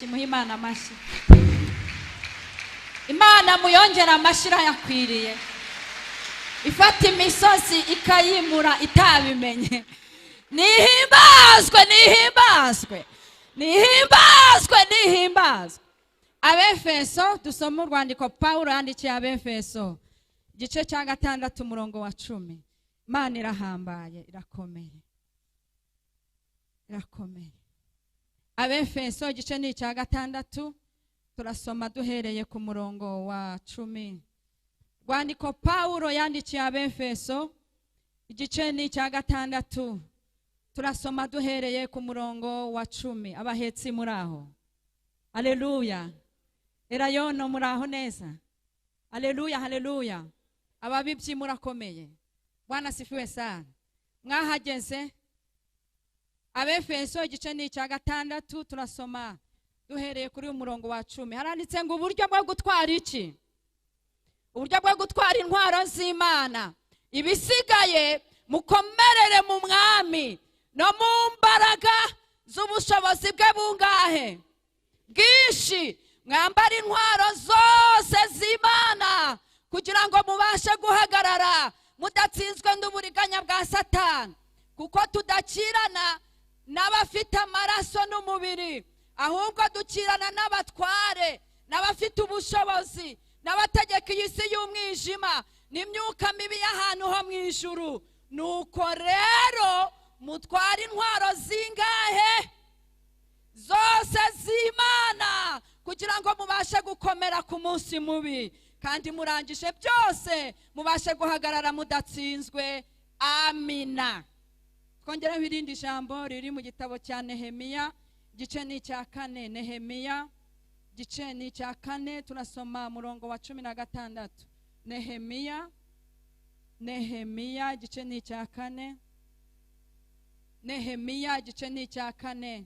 Muhe Imana amashyi. Imana muyongera amashyi irayakwiriye. Ifata imisozi ikayimura itabimenye. Nihimbazwe, nihimbazwe, nihimbazwe, nihimbazwe. Abefeso, dusome urwandiko Pawulo yandikiye Abefeso, igice cya 6 umurongo wa 10. Imana irahambaye, irakomeye, irakomeye. Abefeso igice ni icya 6, turasoma duhereye ku murongo wa 10. Rwandiko Pawulo yandikiye Abefeso, igice ni icya 6, turasoma duhereye ku murongo wa 10. Abahetsi muri aho, haleluya. Erayono muri aho neza, haleluya, haleluya. Ababibyi murakomeye, Bwana sifiwe sana. Mwahageze. Abefeso igice ni icya 6, turasoma duhereye kuri umurongo wa 10. Haranditse ngo uburyo bwo gutwara iki? Uburyo bwo gutwara intwaro z'Imana. Ibisigaye mukomerere mu mwami no mu mbaraga z'ubushobozi bwe bungahe? Bwinshi. Mwambara intwaro zose z'Imana kugira ngo mubashe guhagarara mudatsinzwe n'uburiganya bwa Satani, kuko tudakirana n'abafite amaraso n'umubiri, ahubwo dukirana n'abatware n'abafite ubushobozi n'abategeka iyi si y'umwijima n'imyuka mibi y'ahantu ho mu ijuru. Nuko rero mutwara intwaro zingahe? Zose z'Imana, kugira ngo mubashe gukomera ku munsi mubi, kandi murangije byose mubashe guhagarara mudatsinzwe. Amina. Twongereho irindi jambo riri mu gitabo cya Nehemiya, igice ni icya 4. Nehemiya igice ni icya 4, turasoma murongo wa 16. Nehemiya, Nehemiya igice ni icya 4. Nehemiya igice ni icya 4,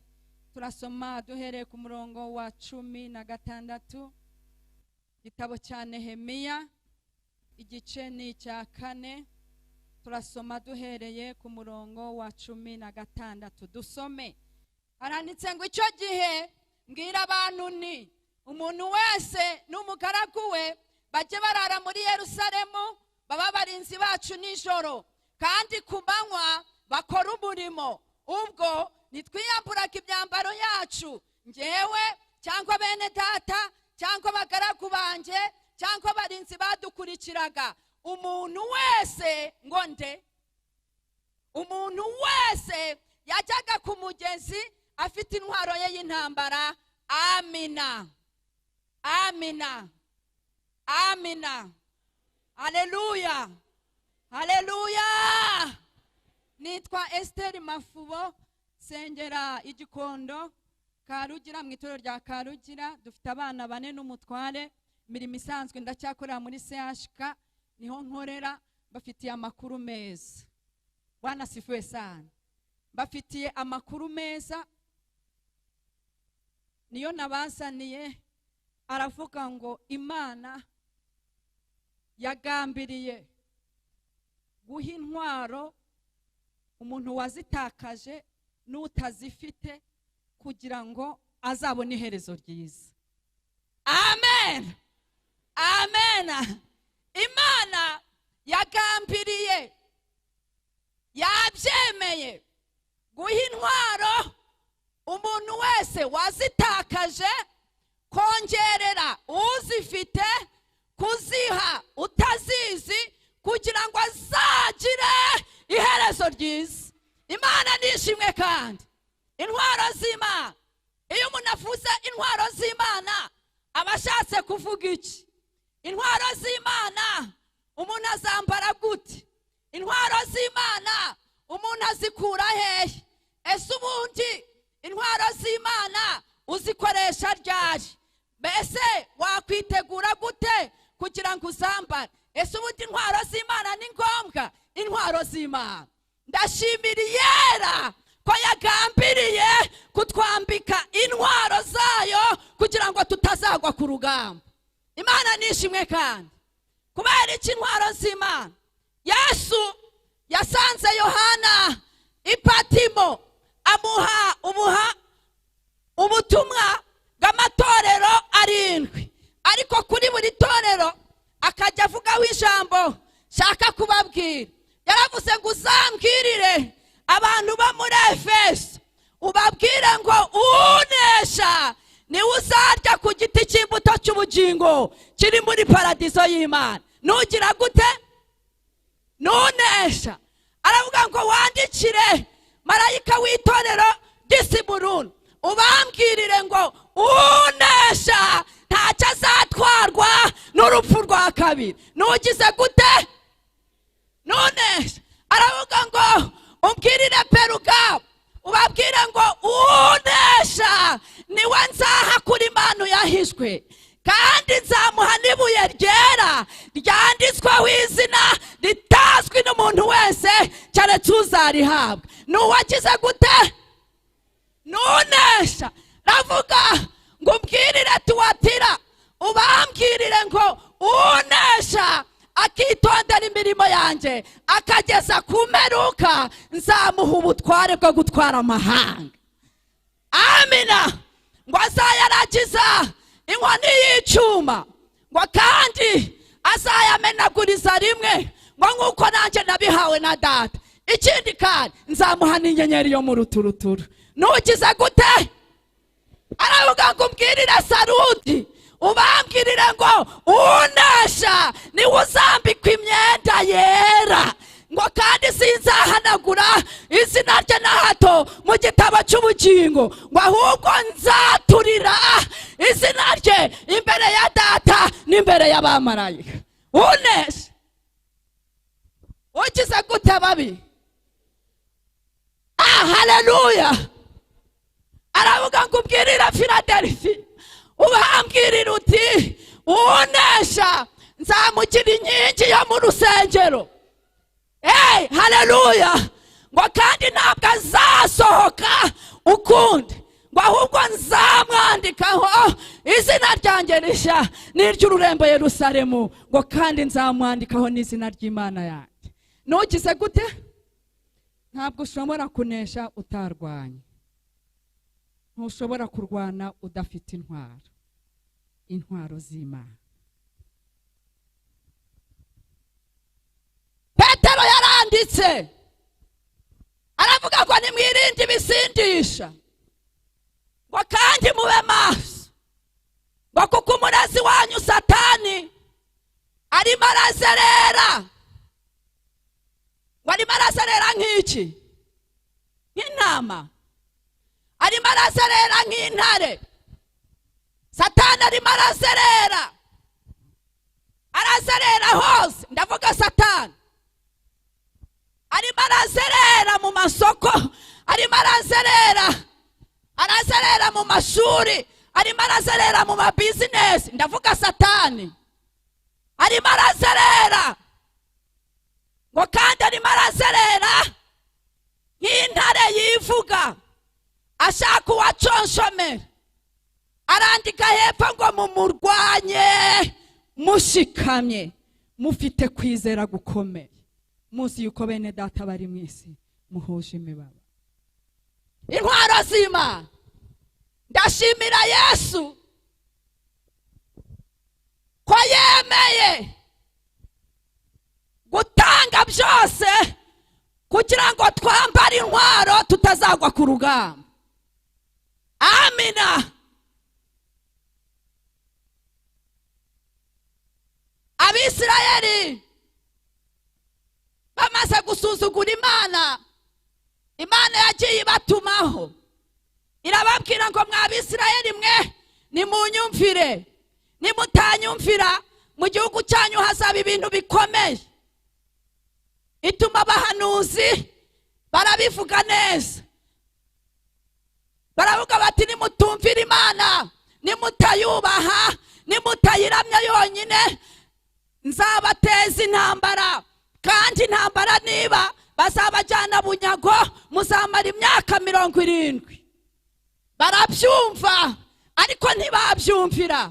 turasoma duhereye ku murongo wa 16. Igitabo cya Nehemiya igice ni icya 4, turasoma duhereye ku murongo wa 16. Dusome. Haranditse ngo icyo gihe mbwira abantu nti umuntu wese n'umugaragu we bajye barara muri Yerusalemu, baba barinzi bacu nijoro, kandi ku manywa bakora umurimo. Ubwo nitwiyamburaga imyambaro yacu, njyewe cyangwa bene data cyangwa abagaragu banjye cyangwa abarinzi badukurikiraga, umuntu wese ngo nde? Umuntu wese yajyaga ku mugezi afite intwaro ye y'intambara. Amina, amina, amina. Haleluya, haleluya. Nitwa Esther Mafubo, sengera Igikondo Karugira, mu itorero rya Karugira. Dufite abana bane n'umutware. Imirimo isanzwe ndacyakorera muri CHK, niho nkorera. Bafitiye amakuru meza. Bwana sifiwe sana. Bafitiye amakuru meza, niyo nabazaniye. Aravuga ngo Imana yagambiriye guha intwaro umuntu wazitakaje n'utazifite, kugira ngo azabone iherezo ryiza. Amen, amen. Imana yagambiriye, yabyemeye guha intwaro umuntu wese wazitakaje, kongerera uzifite, kuziha utazizi, kugira ngo azagire iherezo ryiza. Imana nishimwe. Kandi intwaro z'Imana, iyo umuntu avuze intwaro z'Imana aba ashatse kuvuga iki? Intwaro z'Imana umuntu azambara gute? Intwaro z'Imana umuntu azikura hehe? Ese ubundi intwaro z'Imana uzikoresha ryari? Mbese wakwitegura gute kugira ngo uzambare? Ese ubundi intwaro z'Imana ni ngombwa? Intwaro z'Imana, ndashimira Iyera ko yagambiriye kutwambika intwaro zayo kugira ngo tutazagwa ku rugamba. Imana nishimwe. Kandi kubera iki intwaro z'Imana? Yesu yasanze Yohana i Patimo, amuha ubutumwa cy'ubugingo kiri muri paradizo y'Imana. Nugira gute? Nunesha. Aravuga ngo wandikire marayika w'itorero ry'Isimuruni, ubambwirire ngo unesha ntacyo azatwarwa n'urupfu rwa kabiri. Nugize gute? Nunesha. Aravuga ngo umbwirire Perugamo, ubabwire ngo unesha niwe nzaha kuri impano yahishwe, kandi nzamuha n'ibuye ryera ryanditsweho izina ritazwi n'umuntu wese keretse uzarihabwa. Nuwagize gute? Nunesha. Ravuga ngo umbwirire Tuwatira, ubambwirire ngo unesha akitondera imirimo yanjye akageza ku mperuka, nzamuha ubutware bwo gutwara amahanga. Amina. Ngo azayaragiza inkoni y'icyuma, ngo kandi azayamenaguriza rimwe, ngo nk'uko nanjye nabihawe na data. Ikindi kandi nzamuha n'inyenyeri yo mu ruturuturu. Nukize gute? Aravuga ngo umbwirire Saruti, ubambwirire ngo unesha niwe uzambikwa imyenda yera, ngo kandi sinzahanagura izina rye na hato mu gitabo cy'ubugingo, ngo ahubwo nzaturira izina rye imbere ya data n'imbere y'abamarayika. Unesha. Ukize gute babi? Ah, haleluya. Aravuga ngo ubwirire Filadelfi, ubambwirire uti unesha nzamugira inkingi yo mu rusengero. Hey, haleluya. Ngo kandi ntabwo azasohoka ukundi, ngo ahubwo nzamwandikaho izina ryanjye rishya n'iry'ururembo Yerusalemu, ngo kandi nzamwandikaho n'izina ry'Imana yanjye. Nukize gute? Ntabwo ushobora kunesha utarwanya. Ntushobora kurwana udafite intwaro, intwaro z'Imana. Petero yaranditse aravuga ngo nimwirinde ibisindisha, ngo kandi mube maso, ngo kuko umurezi wanyu Satani arimo arazerera. Ngo arimo arazerera nk'iki? Nk'intama. Arimo arazerera nk'intare. Satani arimo arazerera, arazerera hose. Ndavuga Satani arimo arazerera mu masoko, arimo arazerera, arazerera mu mashuri, arimo arazerera mu mabizinesi. Ndavuga Satani arimo arazerera, ngo kandi arimo arazerera nk'intare yivuga ashaka uwaconshomera. Arandika hepfo ngo mumurwanye mushikamye, mufite kwizera gukomeye, muzi yuko bene data bari mu isi muhuje imibabaro. Intwaro z'Imana. Ndashimira Yesu ko yemeye gutanga byose kugira ngo twambare intwaro tutazagwa ku rugamba. Amina. Abisirayeli bamaze gusuzugura Imana, Imana yagiye ibatumaho irababwira ngo mwa Abisirayeli mwe nimunyumvire, nimutanyumvira mu gihugu cyanyu hazaba ibintu bikomeye. Ituma abahanuzi barabivuga neza, baravuga bati nimutumvira Imana, nimutayubaha, nimutayiramya yonyine, nzabateza intambara, kandi intambara niba bazabajyana bunyago, muzamara imyaka 70. Barabyumva ariko ntibabyumvira.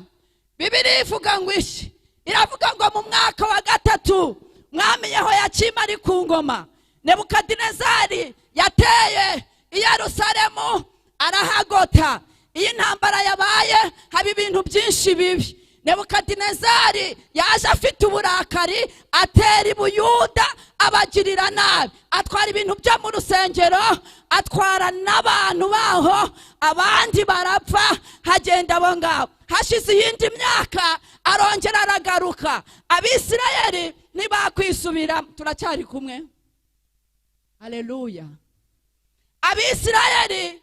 Bibiliya ivuga ngo iki? Iravuga ngo mu mwaka wa 3 mwami Yehoyakimu ari ku ngoma, Nebukadinezari yateye i Yerusalemu arahagota. Iyi ntambara yabaye haba ibintu byinshi bibi. Nebukadinezari yaje afite uburakari, atera i Buyuda abagirira nabi, atwara ibintu byo mu rusengero, atwara n'abantu baho, abandi barapfa, hagenda abo ngabo. Hashize iyindi myaka arongera aragaruka. Abisirayeli ntibakwisubira. Turacyari kumwe? Haleluya. Abisirayeli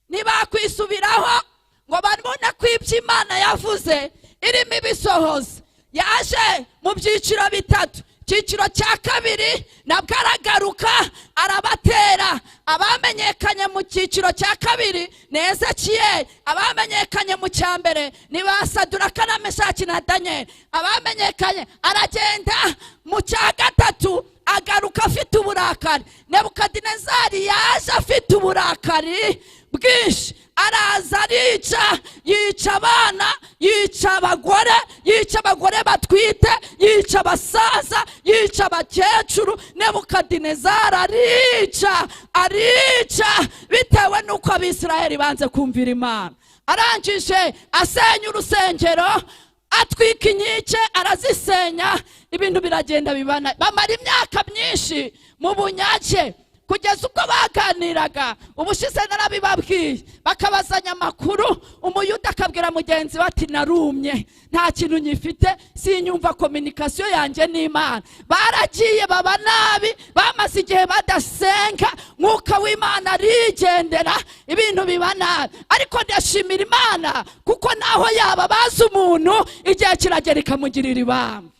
ntibakwisubiraho ngo babone ko ibyo Imana yavuze irimo ibisohoza. Yaje mu byiciro bitatu. Icyiciro cya kabiri nabwo aragaruka arabatera. Abamenyekanye mu cyiciro cya kabiri ni Ezekiyeli, abamenyekanye mu cya mbere ni ba Saduraka na Meshaki na Daniyeli. Abamenyekanye aragenda mu cya gatatu agaruka afite uburakari. Nebukadinezari yaje afite uburakari bwinshi, araza arica, yica abana, yica abagore, yica abagore batwite, yica abasaza, yica abakecuru. Nebukadinezari arica, arica bitewe n'uko Abisirayeli banze kumvira Imana. Arangije asenya urusengero, atwika inkike arazisenya, ibintu biragenda bibana. Bamara imyaka myinshi mu bunyake kugeza ubwo baganiraga. Ubushize narabibabwiye, bakabazanya amakuru. Umuyuda akabwira mugenzi we ati narumye, nta kintu nyifite, sinyumva communication yanjye n'Imana. Baragiye baba nabi, bamaze igihe badasenga, mwuka w'Imana arigendera, ibintu biba nabi. Ariko ndashimira Imana kuko naho yaba bazi umuntu, igihe kiragera ikamugirira ibambe.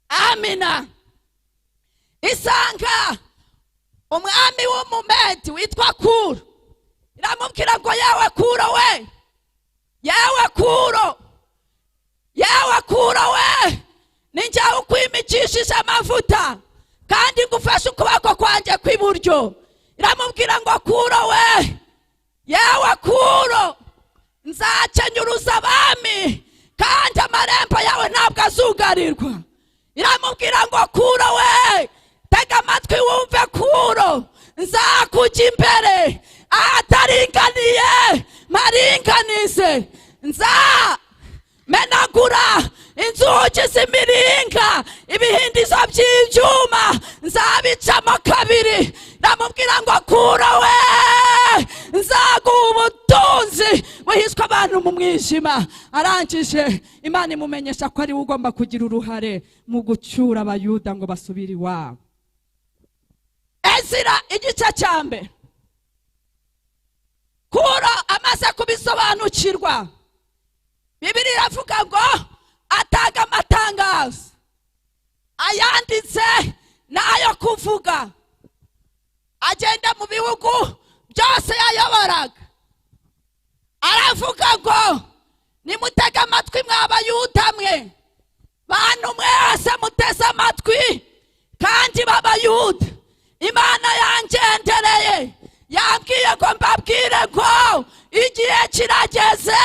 Amina. Isanga umwami w'umumedi witwa Kuro, iramubwira ngo yewe Kuro we, yewe Kuro, yewe Kuro we, ninjye ukwimikishije amavuta kandi ngufashe ukuboko kwanjye kw'iburyo. Iramubwira ngo Kuro we, yewe Kuro, nzakenyuruza abami kandi amarembo yawe ntabwo azugarirwa. Iramubwira ngo Kuro we, tega amatwi wumve Kuro, nzakujya imbere ahataringaniye maringanize, nzamenagura inzugi z'imiringa, ibihindizo by'ibyuma nzabicamo kabiri. Ndamubwira ngo Kuro we, nzaguha ubutunzi buhiswe abantu mu mwijima. Arangije Imana imumenyesha ko ari we ugomba kugira uruhare mu gucyura Abayuda ngo basubire iwabo. Ezira igice cya mbere. Kuro amaze kubisobanukirwa, Bibiliya iravuga ngo atanga amatangazo ayanditse n'ayo kuvuga, agenda mu bihugu byose yayoboraga. Aravuga ngo nimutege amatwi mw'Abayuda mwe, bantu mwese muteze amatwi kandi b'Abayuda, Imana yangendereye yambwiye ngo mbabwire ngo igihe kirageze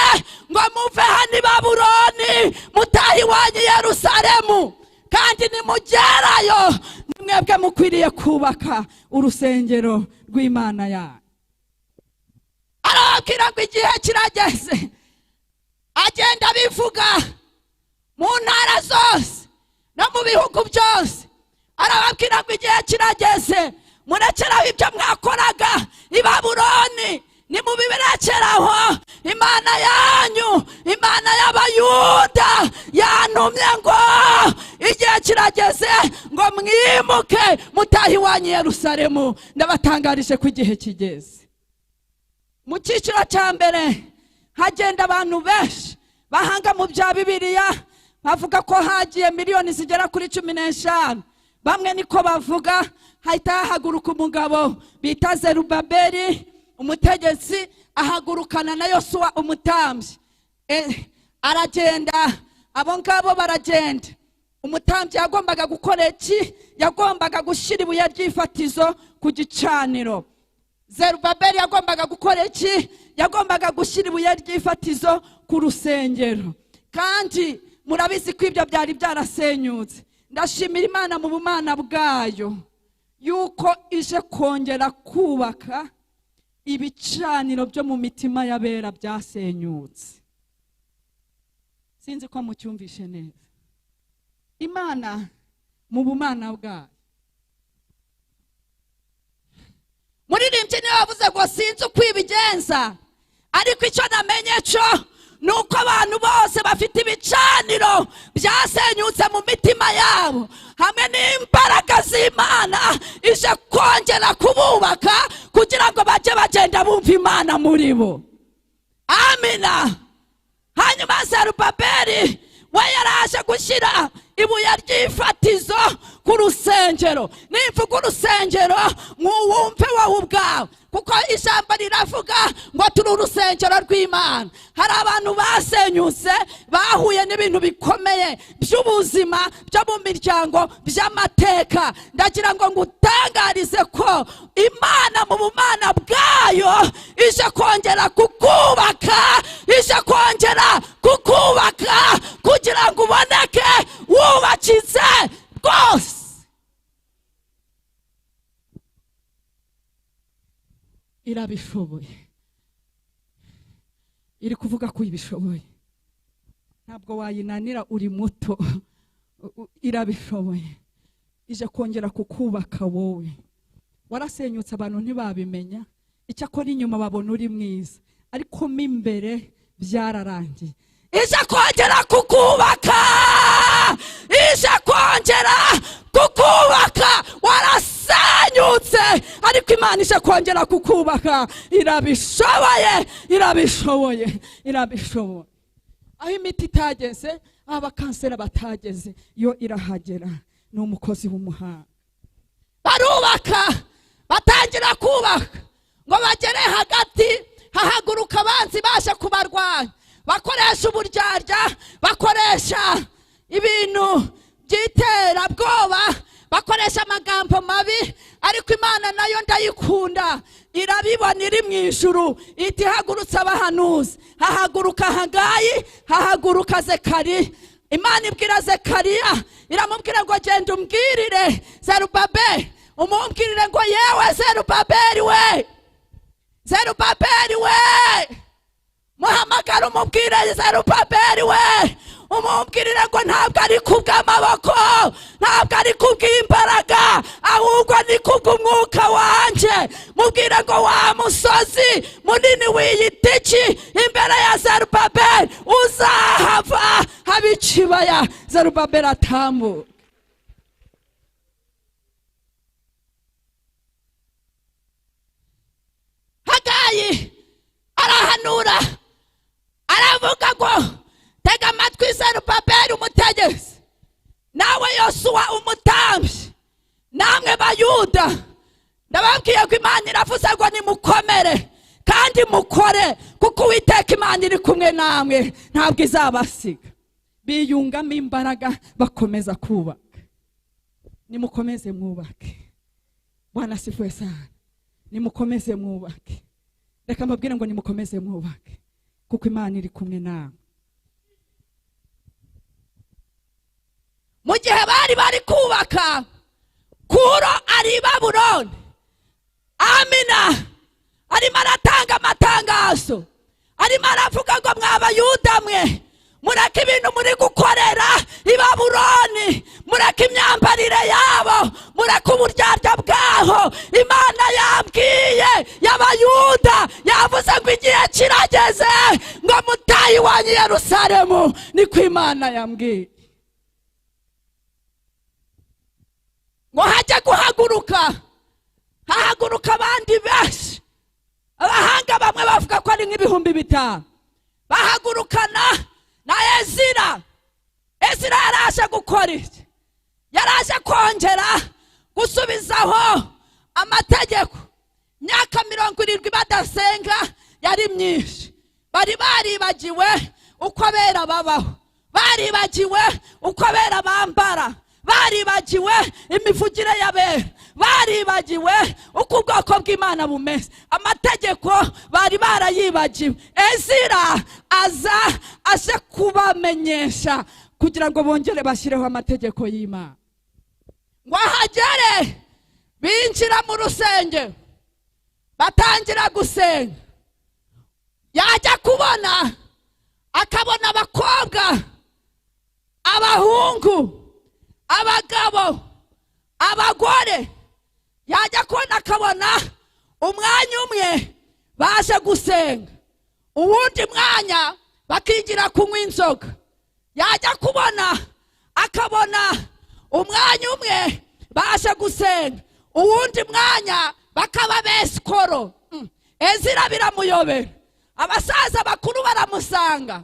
ngo muve hano i Babuloni mutahe iwanyu i Yerusalemu, kandi nimugerayo mwebwe mukwiriye kubaka urusengero rw'Imana yanyu. Arababwira ngo igihe kirageze, agenda abivuga mu ntara zose no mu bihugu byose. Arababwira ngo igihe kirageze, murekeraho ibyo mwakoraga i Babuloni, nimubiberekeraho. Imana yanyu, Imana y'Abayuda yantumye ngo igihe kirageze ngo mwimuke mutahe iwanyu i Yerusalemu. Ndabatangarije ko igihe kigeze. Mu cyiciro cya mbere hagenda abantu benshi bahanga mu bya Bibiliya, bavuga ko hagiye miliyoni zigera kuri 15. Bamwe niko bavuga. Hahita hahaguruka umugabo bita Zerubabeli umutegetsi, ahagurukana na Yosuwa umutambyi. Aragenda, abo ngabo baragenda. Umutambyi yagombaga gukora iki? Yagombaga gushyira ibuye ry'ifatizo ku gicaniro. Zerubabeli yagombaga gukora iki? Yagombaga gushyira ibuye ry'ifatizo ku rusengero. Kandi murabizi ko ibyo byari byarasenyutse. Ndashimira Imana mu bumana bwayo yuko ije kongera kubaka ibicaniro byo mu mitima y'abera byasenyutse. Sinzi ko mucyumvishe neza. Imana mu bumana bwayo. Muririmbyi niwe wavuze ngo sinzi uko ibigenza, ariko icyo namenye cyo nuko bafite ibicaniro byasenyutse mu mitima yabo, hamwe n'imbaraga z'Imana ije kongera kububaka kugira ngo bajye bagenda bumva Imana muri bo. Amina. Hanyuma Zerubabeli we yaraje gushyira ibuye ry'ifatizo ku rusengero. Nimvuga urusengero mwumve wowe ubwawe, kuko ijambo riravuga ngo turi urusengero rw'Imana. Hari abantu basenyutse, bahuye n'ibintu bikomeye by'ubuzima, byo mu miryango, by'amateka. Ndagira ngo ngutangarize ko Imana mu bumana bwayo ije kongera kukubaka, ije kongera kukubaka kugira ngo uboneke wubakitse rwose. Irabishoboye, iri kuvuga ko ibishoboye. Ntabwo wayinanira, uri muto. Irabishoboye, ije kongera kukubaka wowe. Warasenyutse abantu ntibabimenya, icyakora inyuma babona uri mwiza, ariko mo imbere byararangiye. Ije kongera kukubaka, ije kongera kukubaka. Warasenyutse ariko Imana ije kongera kukubaka. Irabishoboye, irabishoboye, irabishoboye. Aho imiti itageze, aho abakansera batageze, yo irahagera. Ni umukozi w'umuhanga. Barubaka, batangira kubaka ngo bagere hagati, hahaguruka abanzi baje kubarwanya. Bakoresha uburyarya, bakoresha ibintu by'iterabwoba, bakoresha amagambo mabi, ariko Imana nayo ndayikunda, irabibona iri mu ijuru. Iti hagurutse abahanuzi, hahaguruka Hagayi, hahaguruka Zekariya. Imana ibwira Zekariya, iramubwira ngo genda umbwirire Zerubabeli, umumbwirire ngo yewe Zerubabeli we, Zerubabeli we, muhamagara umubwire Zerubabeli we, umubwirire ngo ntabwo ari kubw'amaboko, ntabwo ari kubw'imbaraga, ahubwo ni kubw'umwuka wanje. Mubwire ngo wa musozi munini wiyita iki imbere ya Zerubabeli, uzahava haba ikibaya. Zerubabeli atambuka. Hagayi arahanura, aravuga ngo tega amatwi Zerubabeli umutegetsi, nawe Yosuwa umutambyi, namwe Bayuda. Ndababwiye ko Imana iravuze ngo nimukomere kandi mukore, kuko Uwiteka Imana iri kumwe namwe, ntabwo izabasiga. Biyungamo imbaraga, bakomeza kubaka. Nimukomeze mwubake. Bwana asifiwe sana. Nimukomeze mwubake. Reka mbabwire ngo nimukomeze mwubake, kuko Imana iri kumwe namwe. Mu gihe bari bari kubaka, Kuro ari i Babuloni. Amina. Arimo aratanga amatangazo, arimo aravuga ngo mwa Bayuda mwe, mureke ibintu muri gukorera i Babuloni, mureke imyambarire yabo, mureke uburyarya bwaho. Imana yambwiye y'Abayuda, yavuze ngo igihe kirageze ngo mutahe iwanyu i Yerusalemu. Niko Imana yambwiye. Ngo hajye guhaguruka, hahaguruka abandi benshi. Abahanga bamwe bavuga ko ari nk'ibihumbi 5. Bahagurukana na Ezira. Ezira yaraje gukora iki? Yaraje kongera gusubizaho amategeko. Imyaka 70 badasenga yari myinshi. Bari baribagiwe uko abera babaho, baribagiwe uko abera bambara, baribagiwe imivugire y'abera, baribagiwe uko ubwoko bw'Imana bumeze. Amategeko bari barayibagiwe. Ezira aza aje kubamenyesha kugira ngo bongere bashyireho amategeko y'Imana. Ngo ahagere binjira mu rusengero, batangira gusenga. Yajya kubona akabona abakobwa, abahungu, abagabo, abagore. Yajya kubona akabona umwanya umwe baje gusenga, uwundi mwanya bakigira kunywa inzoga. Yajya kubona akabona umwanya umwe baje gusenga, uwundi mwanya bakaba besikoro. Ezira biramuyobera. Abasaza bakuru baramusanga,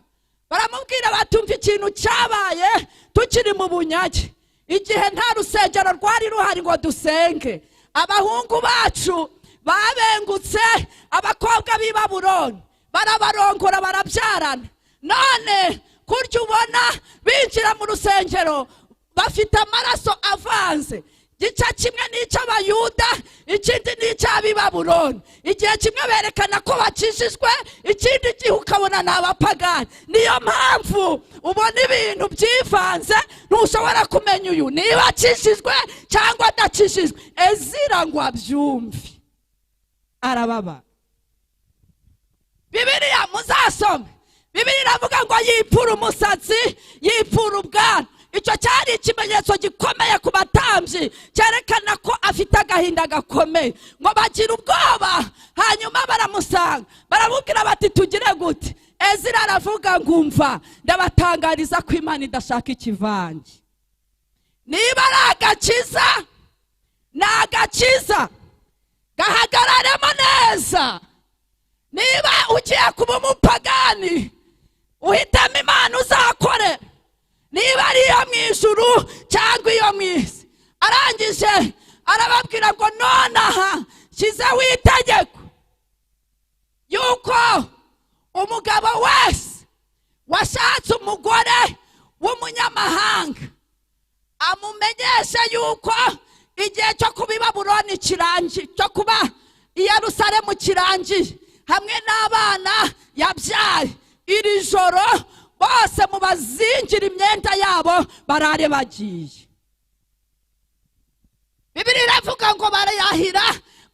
baramubwira batumva ikintu cyabaye tukiri mu bunyage, igihe nta rusengero rwari ruhari ngo dusenge. Abahungu bacu babengutse abakobwa b'i Babuloni, barabarongora barabyarana. None kurya ubona binjira mu rusengero bafite amaraso avanze, gica kimwe n'icy'Abayuda, ikindi n'icy'ab'i Babuloni. Igihe kimwe berekana ko bakijijwe, ikindi gihe ukabona ni abapagani. Niyo mpamvu ubona ibintu byivanze, ntushobora kumenya uyu niba akijijwe cyangwa adakijijwe. Ezira ngo abyumve arababa. Bibiliya muzasome, Bibiliya iravuga ngo yipfura umusatsi, yipfura ubwanwa. Icyo cyari ikimenyetso gikomeye ku batambyi, cyerekana ko afite agahinda gakomeye. Ngo bagira ubwoba, hanyuma baramusanga, baramubwira bati tugire gute? Ezira aravuga ngo umva, ndabatangariza ko Imana idashaka ikivange. Niba ari agakiza, ni agakiza, gahagararemo neza. Niba ugiye kuba umupagani, uhitamo Imana uzakore, niba ari iyo mu ijuru cyangwa iyo mu isi. Arangije arababwira ngo nonaha nshyizeho itegeko yuko umugabo wese washatse umugore w'umunyamahanga amumenyeshe yuko igihe cyo kuba i Babuloni kirangiye, cyo kuba i Yerusalemu kirangiye, hamwe n'abana yabyaye. Iri joro bose mubazingira imyenda yabo barare bagiye. Bibiliya iravuga ngo barayahira,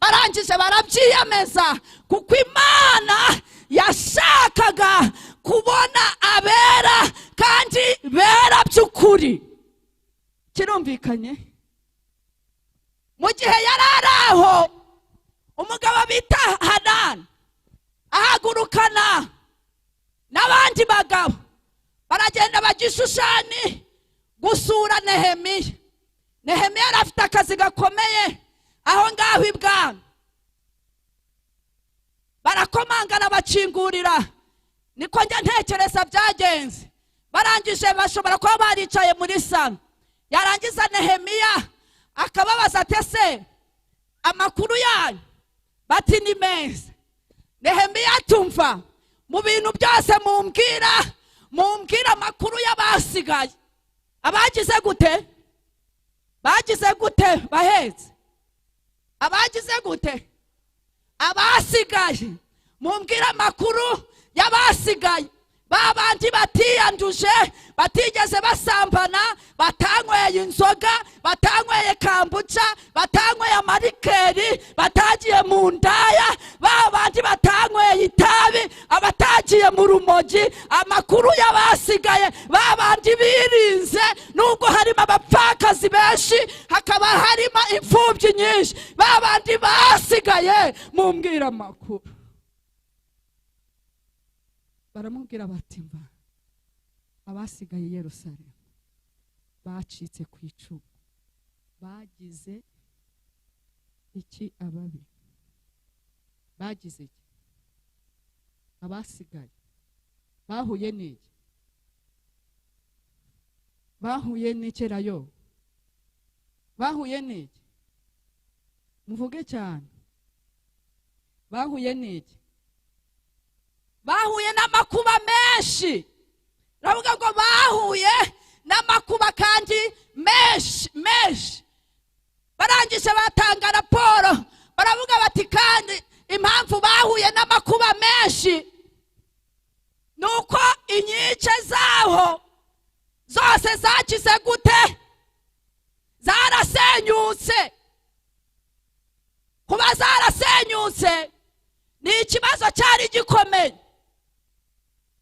barangije barabyiyemeza, kuko Imana yashakaga kubona abera kandi bera by'ukuri. Kirumvikanye? Mu gihe yari ari aho, umugabo bita Hanani ahagurukana n'abandi bagabo, baragenda bajya i Shushani gusura Nehemiya. Nehemiya yari afite akazi gakomeye aho ngaho ibwami. Barakomangana bakingurira, niko njya ntekereza byagenze. Barangije bashobora kuba baricaye muri salo. Yarangiza Nehemiya akababaza ati ese amakuru yanyu? Bati ni meza. Nehemiya atumva mu bintu byose mumbwira, mumbwira amakuru y'abasigaye. Abagize gute? Bagize gute bahetse? Abagize gute? Abasigaye. Mumbwira amakuru y'abasigaye, babandi batiyanduje, batigeze basambana, batanyweye inzoga, batanyweye kambuca, batanyweye amarikeri, batagiye mu ndaya, babandi batanyweye itabi, abatagiye mu rumogi. Amakuru y'abasigaye, babandi birinze, nubwo harimo abapfakazi benshi, hakaba harimo imfubyi nyinshi, babandi basigaye, mumbwira amakuru. Baramubwira bati mva abasigaye i Yerusalemu bacitse ku icumu, bagize iki ababi? Bagize iki? Abasigaye bahuye n'iki? Bahuye n'ikerayo? Bahuye n'iki? Muvuge cyane. Bahuye n'iki? Bahuye n'amakuba menshi. Ravuga ngo bahuye n'amakuba kandi menshi menshi. Barangije batanga raporo, baravuga bati kandi impamvu bahuye n'amakuba menshi nuko inkike zaho zose zakize gute? Zarasenyutse. Kuba zarasenyutse ni ikibazo cyari gikomeye.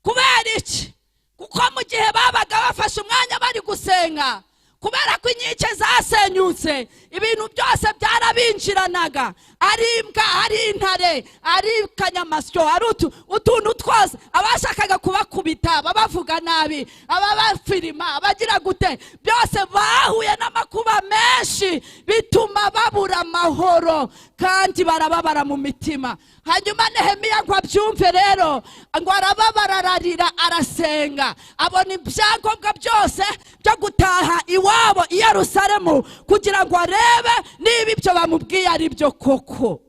Kubera iki? Kuko mu gihe babaga bafashe umwanya bari gusenga, kubera ko inkike zasenyutse, ibintu byose byarabinjiranaga. Ari imbwa, ari intare, ari kanyamasyo, ari utuntu twose. Abashakaga kubakubita, babavuga nabi, ababafirima, abagira gute, byose bahuye n'amakuba menshi, bituma babura amahoro kandi barababara mu mitima. Hanyuma Nehemiya ngo abyumve rero, ngo arababara, ararira, arasenga, abona ibyangombwa byose byo gutaha iwabo i Yerusalemu kugira ngo arebe niba ibyo bamubwiye ari byo koko.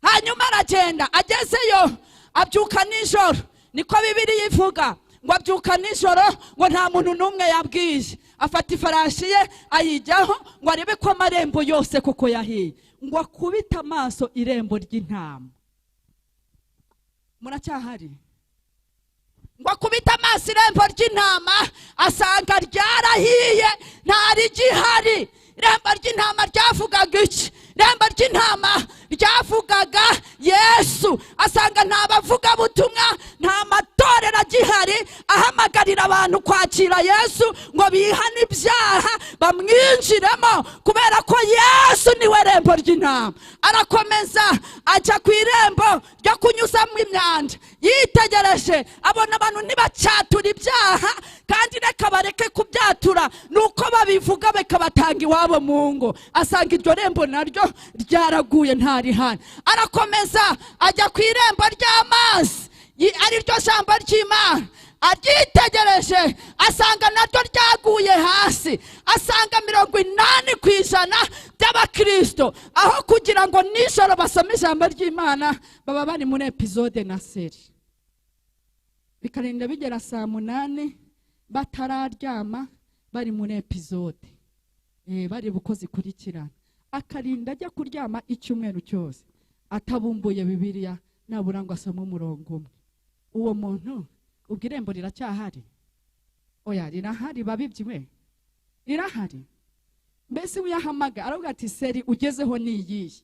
Hanyuma aragenda, agezeyo abyuka nijoro, niko Bibiliya ivuga ngo abyuka nijoro, ngo nta muntu n'umwe yabwiye. Afata ifarashi ye ayijyaho ngo arebe ko amarembo yose koko yahiye, ngo akubite amaso irembo ry'intama. Muracyahari? Ngo akubite amaso irembo ry'intama, asanga ryarahiye, nta rigihari. Irembo ry'intama ryavugaga iki? Irembo ry'intama ryavugaga Yesu. Asanga nta bavugabutumwa, nta matorero agihari ahamagarira abantu kwakira Yesu ngo bihane ibyaha bamwinjiremo, kubera ko Yesu niwe rembo ry'intama. Arakomeza ajya ku irembo ryo kunyuzamo imyanda, yitegereje abona abantu ntibacyatura ibyaha, kandi reka bareke kubyatura, nuko babivuga bikabatanga iwabo mu ngo. Asanga iryo rembo naryo ryaraguye, ntarihana. Arakomeza ajya ku irembo ry'amazi, ari ryo jambo ry'Imana. Aryitegereje asanga naryo ryaguye hasi. Asanga 80% by'abakristo aho kugira ngo nijoro basome ijambo ry'Imana baba bari muri episode na seri, bikarinda bigera saa 8 batararyama, bari muri episode, bari buko zikurikirana. Akarinda ajya kuryama icyumweru cyose atabumbuye Bibiliya nabura ngo asome umurongo umwe. Uwo muntu ubwo irembo riracyahari? Oya, rirahari babibyiwe, rirahari. Mbese uyahamaga aravuga ati seri ugezeho niyihe?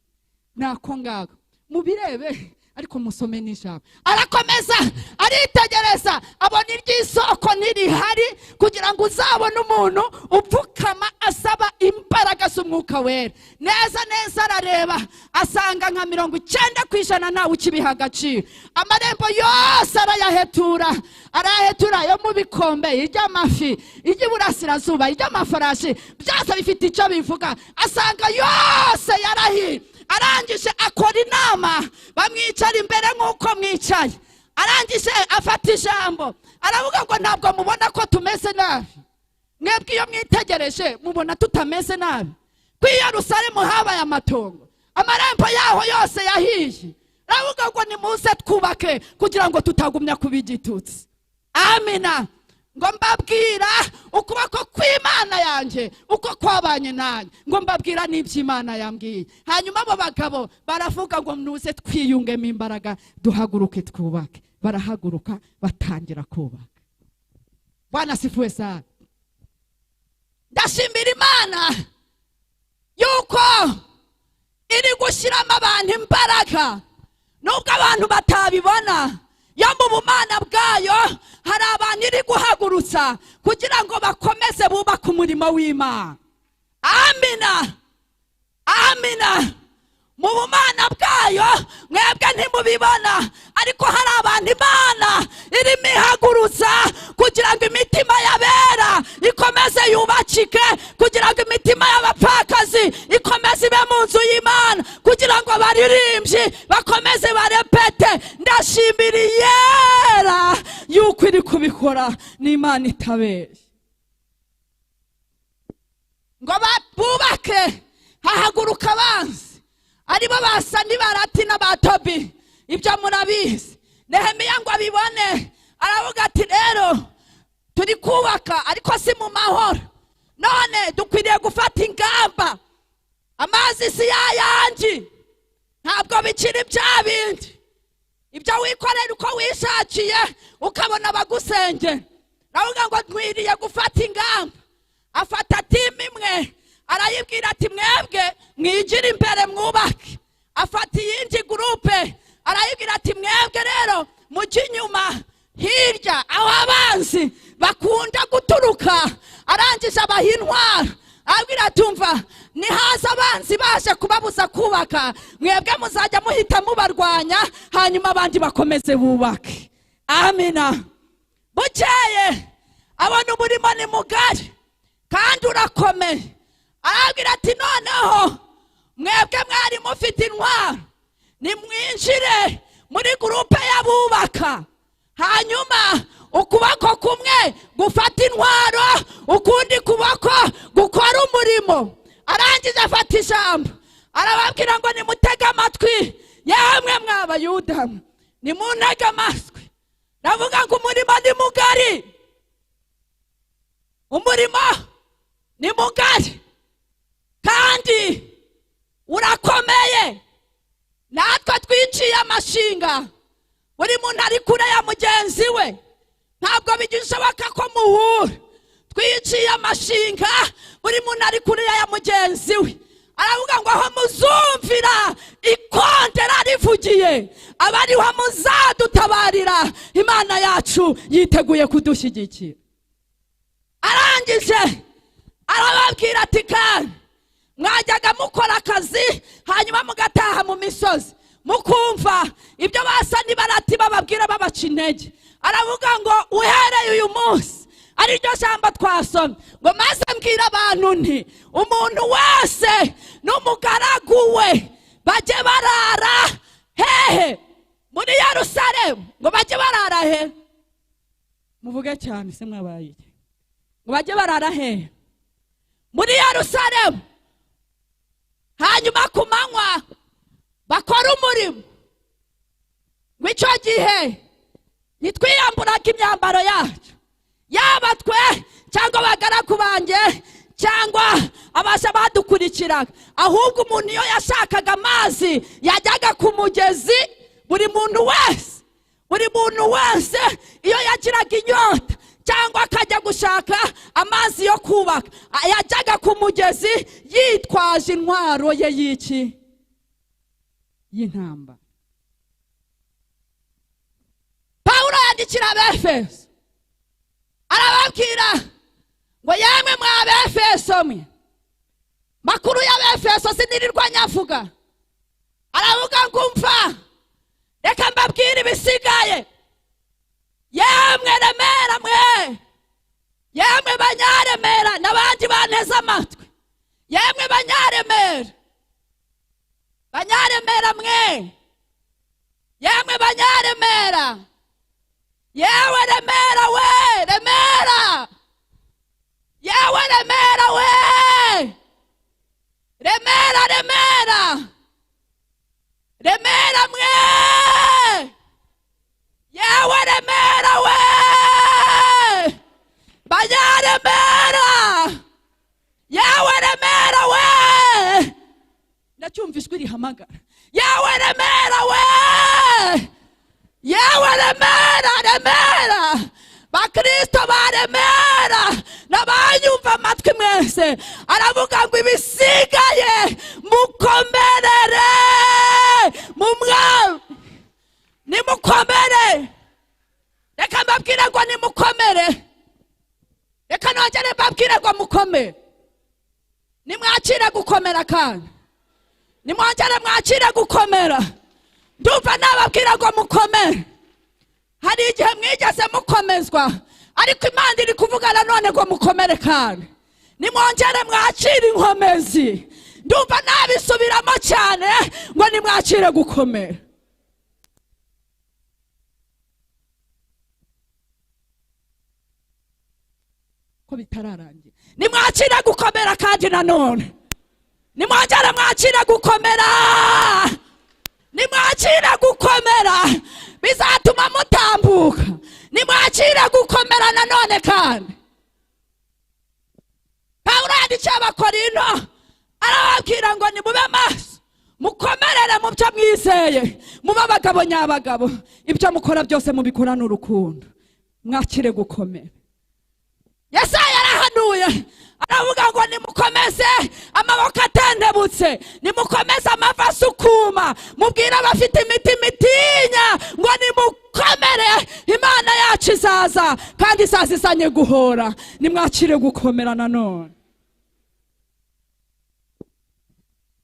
Nako ngako mubirebe, ariko musome n'ijambo. Arakomeza aritegereza, abona iry'isoko ntirihari, kugira ngo uzabone umuntu upfukama asaba imbaraga z'umwuka wera. Neza neza arareba asanga nka 90% ntawe ukibiha agaciro. Amarembo yose arayahetura, arayahetura yo mu bikombe, iry'amafi, iry'iburasirazuba, iry'amafarashi, byose bifite icyo bivuga. Asanga yose yarahiye. Arangije akora inama, bamwicara imbere nk'uko mwicaye. Arangije afata ijambo, aravuga ngo ntabwo mubona ko tumeze nabi? Mwebwe iyo mwitegereje mubona tutameze nabi? Ku Yerusalemu habaye amatongo, amarembo yaho yose yahiye. Aravuga ngo nimuze twubake kugira ngo tutagumya kuba igitutsi. Amina. Ngo mbabwira ukuboko kw'Imana yanjye uko kwabanye nanjye, ngo mbabwira n'iby'Imana yambwiye. Hanyuma abo bagabo baravuga ngo nuze twiyungemo imbaraga, duhaguruke twubake. Barahaguruka batangira kubaka. Bwana asifiwe sana. Ndashimira Imana yuko iri gushyiramo abantu imbaraga, nubwo abantu batabibona. Yo mu bumana bwayo hari abantu iri guhagurutsa kugira ngo bakomeze bubake umurimo w'Imana. Amina, amina. Mu bumana bwayo mwebwe ntimubibona, ariko hari abantu Imana irimo ihagurutsa kugira ngo imitima y'abera ikomeze yubakike, kugira ngo imitima y'abapfakazi ikomeze ibe mu nzu y'Imana, kugira ngo abaririmbyi bakomeze barepete. Ndashimira Iyera yuko iri kubikora, n'Imana itabeshya. Ngo bubake, hahaguruka abanzi aribo basa n'ibarati n'abatobi, ibyo murabizi. Nehemiya ngo abibone aravuga ati rero turi kubaka ariko si mu mahoro, none dukwiriye gufata ingamba. Amazi si yayangi, ntabwo bikiri bya bindi ibyo wikorera uko wishakiye ukabona abagusengera. Aravuga ngo nkwiriye gufata ingamba. Afata timu imwe arayibwira ati mwebwe mwigire imbere mwubake. Afata iyindi gurupe arayibwira ati mwebwe rero mujye inyuma hirya aho abanzi bakunda guturuka. Arangije abaha intwaro, abwira ati umva Nihaza abanzi baje kubabuza kubaka, mwebwe muzajya muhita mubarwanya, hanyuma abandi bakomeze bubake. Amina. Bukeye abona umurimo ni mugari kandi urakomeye, arabwira ati noneho mwebwe mwari mufite intwaro, nimwinjire muri gurupe y'abubaka, hanyuma ukuboko kumwe gufata intwaro, ukundi kuboko gukora umurimo. Arangije afata ijambo arababwira ngo nimutege amatwi, yemwe mw'Abayuda, nimuntege amatwi. Ndavuga ngo umurimo ni mugari, umurimo ni mugari kandi urakomeye. Natwe twiciye amashinga, buri muntu ari kure ya mugenzi we, ntabwo bigishoboka ko muhura. Twiciye amashinga, buri muntu ari kure ya mugenzi we. Aravuga ngo aho muzumvira ikondera rivugiye, abariho muzadutabarira, Imana yacu yiteguye kudushyigikira. Arangije arababwira ati kandi mwajyaga mukora akazi hanyuma mugataha mu misozi mukumva ibyo basa nibarati bababwira babaca intege. Aravuga ngo uhereye uyu munsi, ariryo jambo twasomye, ngo maze mbwira abantu nti umuntu wese n'umugaragu we bajye barara hehe? Muri Yerusalemu. Ngo bajye barara he? Muvuge cyane se mwabaye. Ngo bajye barara hehe? Muri Yerusalemu. Hanyuma ku manywa bakora umurimo. Ngo icyo gihe nitwiyamburaga imyambaro yacu, yaba twe cyangwa abagaragu banjye cyangwa abasha badukurikiraga, ahubwo umuntu iyo yashakaga amazi yajyaga ku mugezi. Buri muntu wese, buri muntu wese iyo yagiraga inyota cyangwa akajya gushaka amazi yo kubaka, yajyaga ku mugezi yitwaje intwaro ye y'iki? Y'intambara. Pawulo yandikira Abefeso arababwira ngo yemwe mwa Abefeso mwe, makuru y'Abefeso sinirirwa nyavuga. Aravuga ngo umva, reka mbabwire ibisigaye. Yemwe Remera mwe, yemwe Banyaremera n'abandi banteze amatwi, yemwe Banyaremera, Banyaremera mwe, yemwe Banyaremera, yewe Remera we, Remera, yewe Remera we, Remera, Remera, Remera mwe, yewe Remera we, Banyaremera, yewe Remera we. Ndacyumva ijwi rihamagara, yewe Remera we, yewe Remera, Remera, Bakristo ba Remera n'abanyumva amatwi mwese. Aravuga ngo ibisigaye mukomerere mu Mwami, nimukomere. Reka mbabwire ngo nimukomere, reka nongere mbabwire ngo mukomere. Nimwakire gukomera kandi nimwongere mwakire gukomera. Ndumva nababwira ngo mukomere. Hari igihe mwigeze mukomezwa, ariko Imana iri kuvugana none ngo mukomere kandi nimwongere mwakire inkomezi. Ndumva nabisubiramo cyane ngo nimwakire gukomera. Ko bitararangira, nimwakire gukomera kandi nanone nimwongere mwakire gukomera, nimwakire gukomera, bizatuma mutambuka. Nimwakire gukomera nanone kandi. Pawulo yandikiye Abakorinto arababwira ngo nimube maso, mukomerere mu byo mwizeye, mube abagabo nyabagabo, ibyo mukora byose mubikorane urukundo, mwakire gukomera. Yesaya yarahanuye aravuga ngo nimukomeze amaboko atendebutse, nimukomeze amavi asukuma, mubwire abafite imitima itinya ngo nimukomere, Imana yacu izaza kandi izaza izanye guhora. Nimwakire gukomera nanone.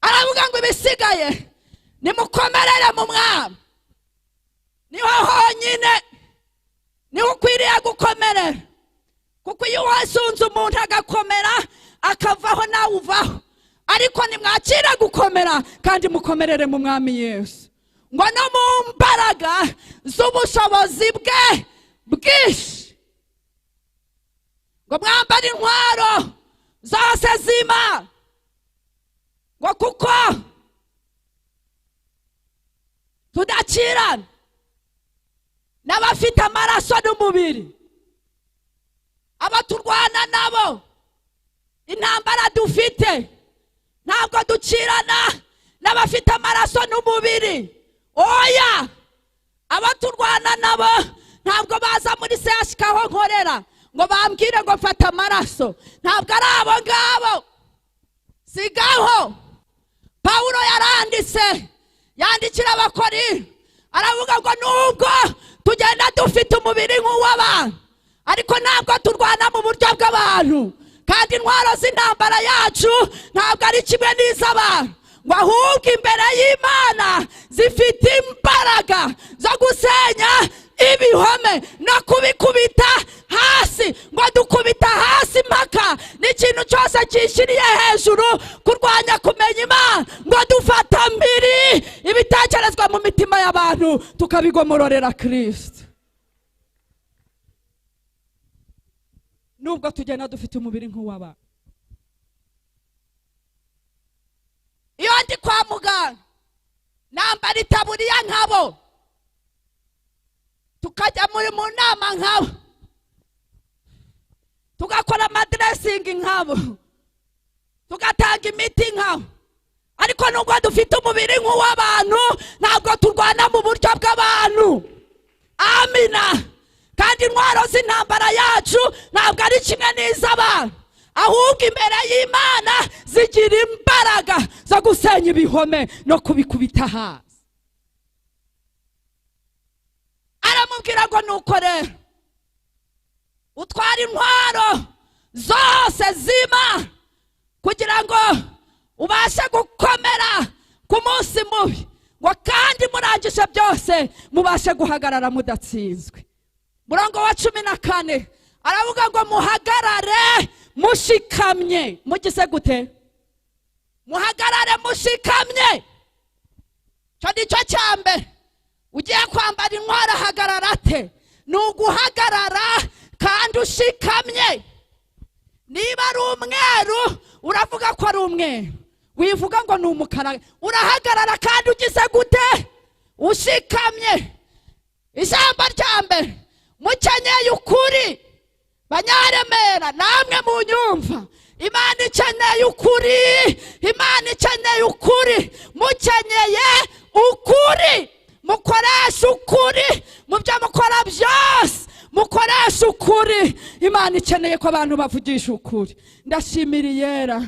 Aravuga ngo ibisigaye nimukomerere mu mwami, niho honyine niho ukwiriye gukomerera, kuko iyo wasunze umuntu agakomera akavaho nawe uvaho. Ariko nimwakira gukomera kandi mukomerere mu mwami Yesu, ngo no mu mbaraga z'ubushobozi bwe bwinshi, ngo mwambare intwaro zose z'Imana, ngo kuko tudakirana n'abafite amaraso n'umubiri, abaturwana nabo intambara dufite ntabwo dukirana n'abafite amaraso n'umubiri. Oya, abaturwana nabo ntabwo baza muri CHK aho nkorera ngo bambwire ngo mfata amaraso, ntabwo ari abo ngabo. Sigaho. Pawulo yaranditse, yandikira Abakorinto, aravuga ngo nubwo tugenda dufite umubiri nk'uw'abantu, ariko ntabwo turwana mu buryo bw'abantu, kandi intwaro z'intambara yacu ntabwo ari kimwe n'iz'abantu, ngo ahubwo imbere y'Imana zifite imbaraga zo gusenya ibihome no kubikubita hasi, ngo dukubita hasi impaka n'ikintu cyose cyishyiriye hejuru kurwanya kumenya Imana, ngo dufata mbiri ibitekerezwa mu mitima y'abantu tukabigomororera Kristo. Nubwo tugenda dufite umubiri nk'uw'abantu, iyo ndi kwa muganga nambara itaburiya nkabo, tukajya muri mu nama nkabo, tugakora amadressingi nkabo, tugatanga imiti nkabo, ariko nubwo dufite umubiri nk'uw'abantu ntabwo turwana mu buryo bw'abantu. Amina. Kandi intwaro z'intambara yacu ntabwo ari kimwe n'iz'abantu, ahubwo imbere y'Imana zigira imbaraga zo gusenya ibihome no kubikubita hasi. Aramubwira ngo nuko rero utwara intwaro zose zima kugira ngo ubashe gukomera ku munsi mubi, ngo kandi murangije byose mubashe guhagarara mudatsinzwe. Murongo wa 14 aravuga ngo muhagarare mushikamye. Mugize gute? Muhagarare mushikamye. Cyo nicyo cya mbere. Ugiye kwambara intwaro ahagarara ate? Ni uguhagarara kandi ushikamye. Niba ari umweru uravuga ko ari umweru, wivuga ngo ni umukara. Urahagarara kandi ugize gute? Ushikamye. Ijambo rya mbere, mukenyeye ukuri. Banyaremera namwe munyumva, Imana ikeneye ukuri, Imana ikeneye ukuri. Mukenyeye ukuri, mukoresha ukuri mu byo mukora byose, mukoresha ukuri. Imana ikeneye ko abantu bavugisha ukuri. Ndashimira Iyera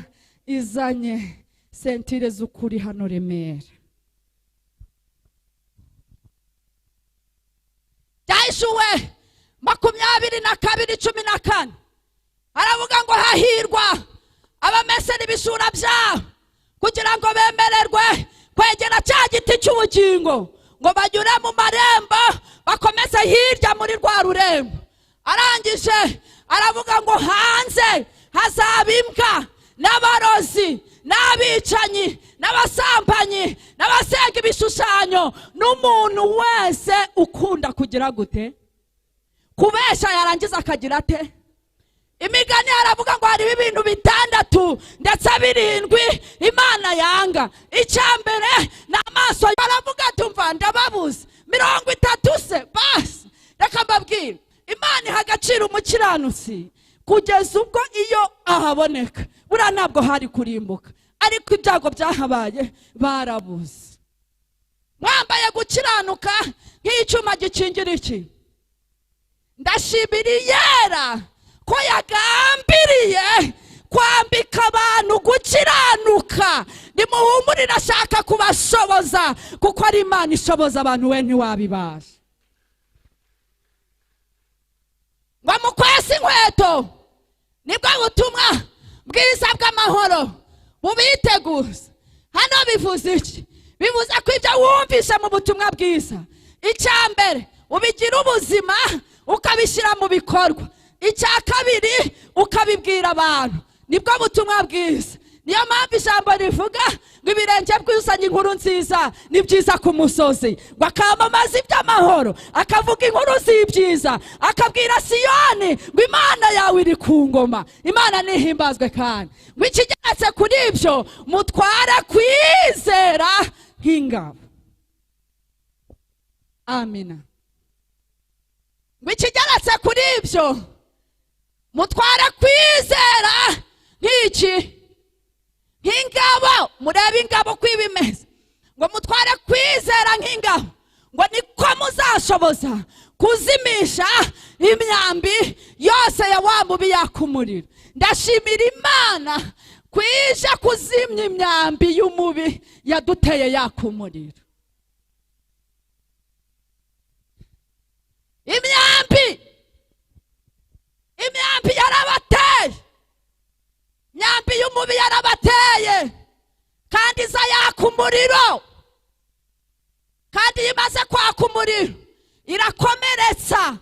izanye sentire z'ukuri hano Remera. Byahishwe 22:14 aravuga ngo hahirwa abamesera ibishura byabo kugira ngo bemererwe kwegera cya giti cy'ubugingo, ngo banyure mu marembo bakomeze hirya muri rwa rurembo. Arangije aravuga ngo hanze hazaba imbwa n'abarozi n'abicanyi n'abasambanyi n'abasenga ibishushanyo n'umuntu wese ukunda kugira gute? Kubesha. Yarangiza akagira ate? Imigani aravuga ngo hari ibintu 6 ndetse 7 Imana yanga. Icya mbere ni amaso. Aravuga ati ndababuze 30 se basi. Reka mbabwire, Imana iha agaciro umukiranutsi kugeza ubwo iyo ahaboneka buriya ntabwo hari kurimbuka, ariko ibyago byahabaye barabuze. Mwambaye gukiranuka nk'icyuma gikingira iki. Ndashimira Iyera ko yagambiriye kwambika abantu gukiranuka. Nimuhumurire, ashaka kubashoboza, kuko ari Imana ishoboza abantu, we ntiwabibasha. Ngo mukwese inkweto, nibwo butumwa bwiza bw'amahoro bubiteguza. Hano bivuze iki? Bivuze ko ibyo wumvise mu butumwa bwiza, icya mbere ubigira ubuzima ukabishyira mu bikorwa, icya kabiri ukabibwira abantu. Nibwo butumwa bwiza. Niyo mpamvu ijambo rivuga ngo ibirenge byuzanye inkuru nziza ni byiza ku musozi, ngo akamamaza iby'amahoro, akavuga inkuru z'ibyiza, akabwira Siyoni ngo Imana yawe iri ku ngoma. Imana nihimbazwe. Kandi ngo ikigeretse kuri ibyo, mutware kwizera nk'ingabo. Amina. Ngo ikigeretse kuri ibyo, mutware kwizera nk'iki? Nk'ingabo. Murebe ingabo uko iba imeze. Ngo mutware kwizera nk'ingabo, ngo niko muzashoboza kuzimisha imyambi yose ya wa mubi yaka umuriro. Ndashimira Imana kwije kuzimya imyambi y'umubi yaduteye yaka umuriro. Imyambi yarabateye, imyambi y'umubi yarabateye, kandi iza yaka umuriro. Kandi iyo imaze kwaka umuriro irakomeretsa,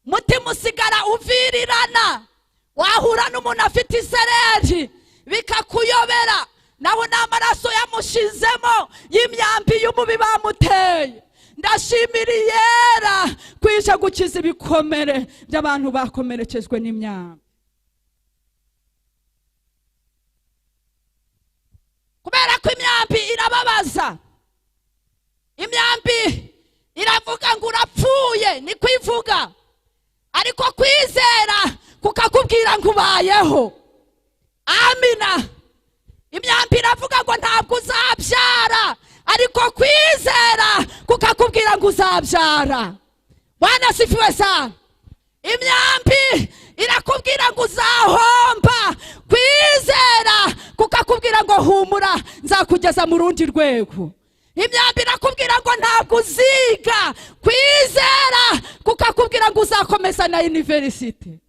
umutima usigara uvirirana. Wahura n'umuntu afite isereri bikakuyobera, nawe n'amaraso yamushizemo y'imyambi y'umubi bamuteye. Ndashimira Iyera kwije gukiza ibikomere by'abantu bakomerekejwe n'imyambi. Kubera ko imyambi irababaza, imyambi iravuga ngo urapfuye, niko ivuga, ariko kwizera kukakubwira ngo ubayeho. Amina. Imyambi iravuga ngo ntabwo uzabyara, ariko kwizera kukakubwira ngo uzabyara. Bwana sifiwe sana. Imyambi irakubwira ngo uzahomba, kwizera kukakubwira ngo humura nzakugeza mu rundi rwego. Imyambi irakubwira ngo ntabwo uziga, kwizera kukakubwira ngo uzakomeza na university.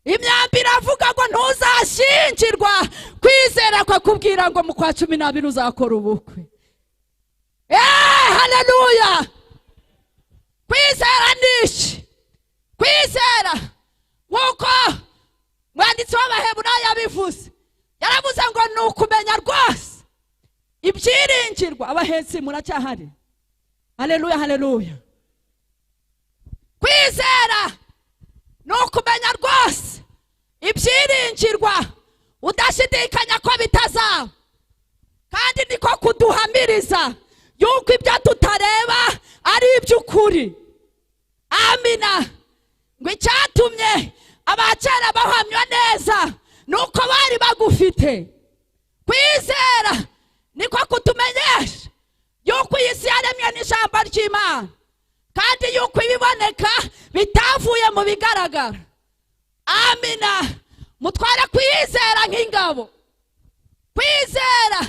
Imyambi iravuga ngo ntuzashyingirwa, kwizera kukakubwira ngo mu kwa 12 uzakora ubukwe. Haleluya. Kwizera ni iki? Kwizera nk'uko mwanditsi w'Abaheburayo yabivuze, yaravuze ngo ni ukumenya rwose ibyiringirwa. Abahetsi muracyahari? Haleluya, haleluya. Kwizera ni ukumenya rwose ibyiringirwa udashidikanya ko bitazaba, kandi niko kuduhamiriza yuko ibyo tutareba ari iby'ukuri. Amina. Ngo icyatumye abakera bahamywa neza nuko bari bagufite. Kwizera niko kutumenyesha yuko iyi si yaremwe n'ijambo ry'Imana, kandi yuko ibiboneka bitavuye mu bigaragara. Amina. Mutware kwizera nk'ingabo. Kwizera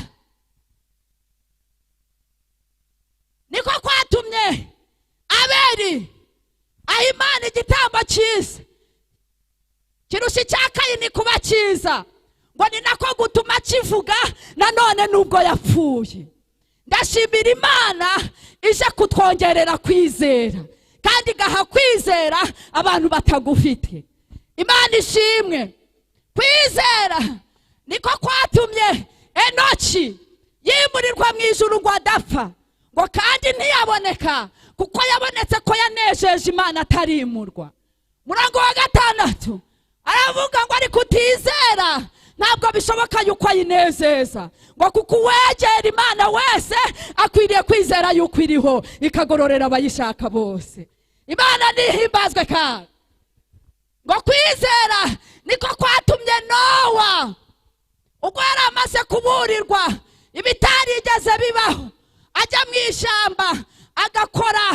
niko kwatumye Abeli aha Imana igitambo cyiza kirusha icya Kayini kuba cyiza, ngo ni nako gutuma kivuga nanone nubwo yapfuye. Ndashimira Imana ije kutwongerera kwizera, kandi igaha kwizera abantu batagufite. Imana ishimwe. Kwizera niko kwatumye Enoki yimurirwa mu ijuru ngo adapfa, ngo kandi ntiyaboneka kuko yabonetse ko yanejeje Imana atarimurwa. Murango wa 6 aravuga ngo ariko utizera ntabwo bishoboka yuko ayinezeza, ngo kuko uwegera Imana wese akwiriye kwizera yuko iriho ikagororera abayishaka bose. Imana nihimbazwe. Kandi ngo kwizera niko kwatumye Nowa ubwo yari amaze kuburirwa ibitarigeze bibaho, ajya mu ishyamba agakora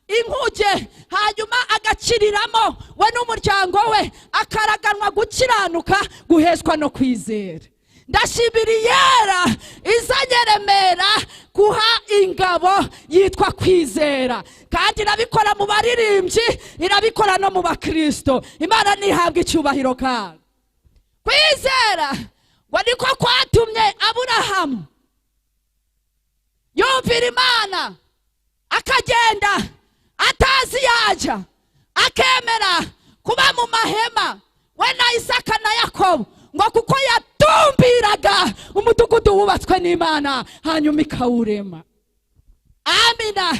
inkuge, hanyuma agakiriramo we n'umuryango we, akaraganwa gukiranuka guheshwa no kwizera. Ndashimira Iyera izanye Remera guha ingabo yitwa kwizera, kandi irabikora mu baririmbyi, irabikora no mu bakristo. Imana nihabwe icyubahiro. Kandi kwizera ngo niko kwatumye Aburahamu Yumvira Imana akagenda atazi yaja, akemera kuba mu mahema we na Isaka na Yakobo, ngo kuko yatumbiraga umudugudu wubatswe n'Imana hanyuma ikawurema. Amina.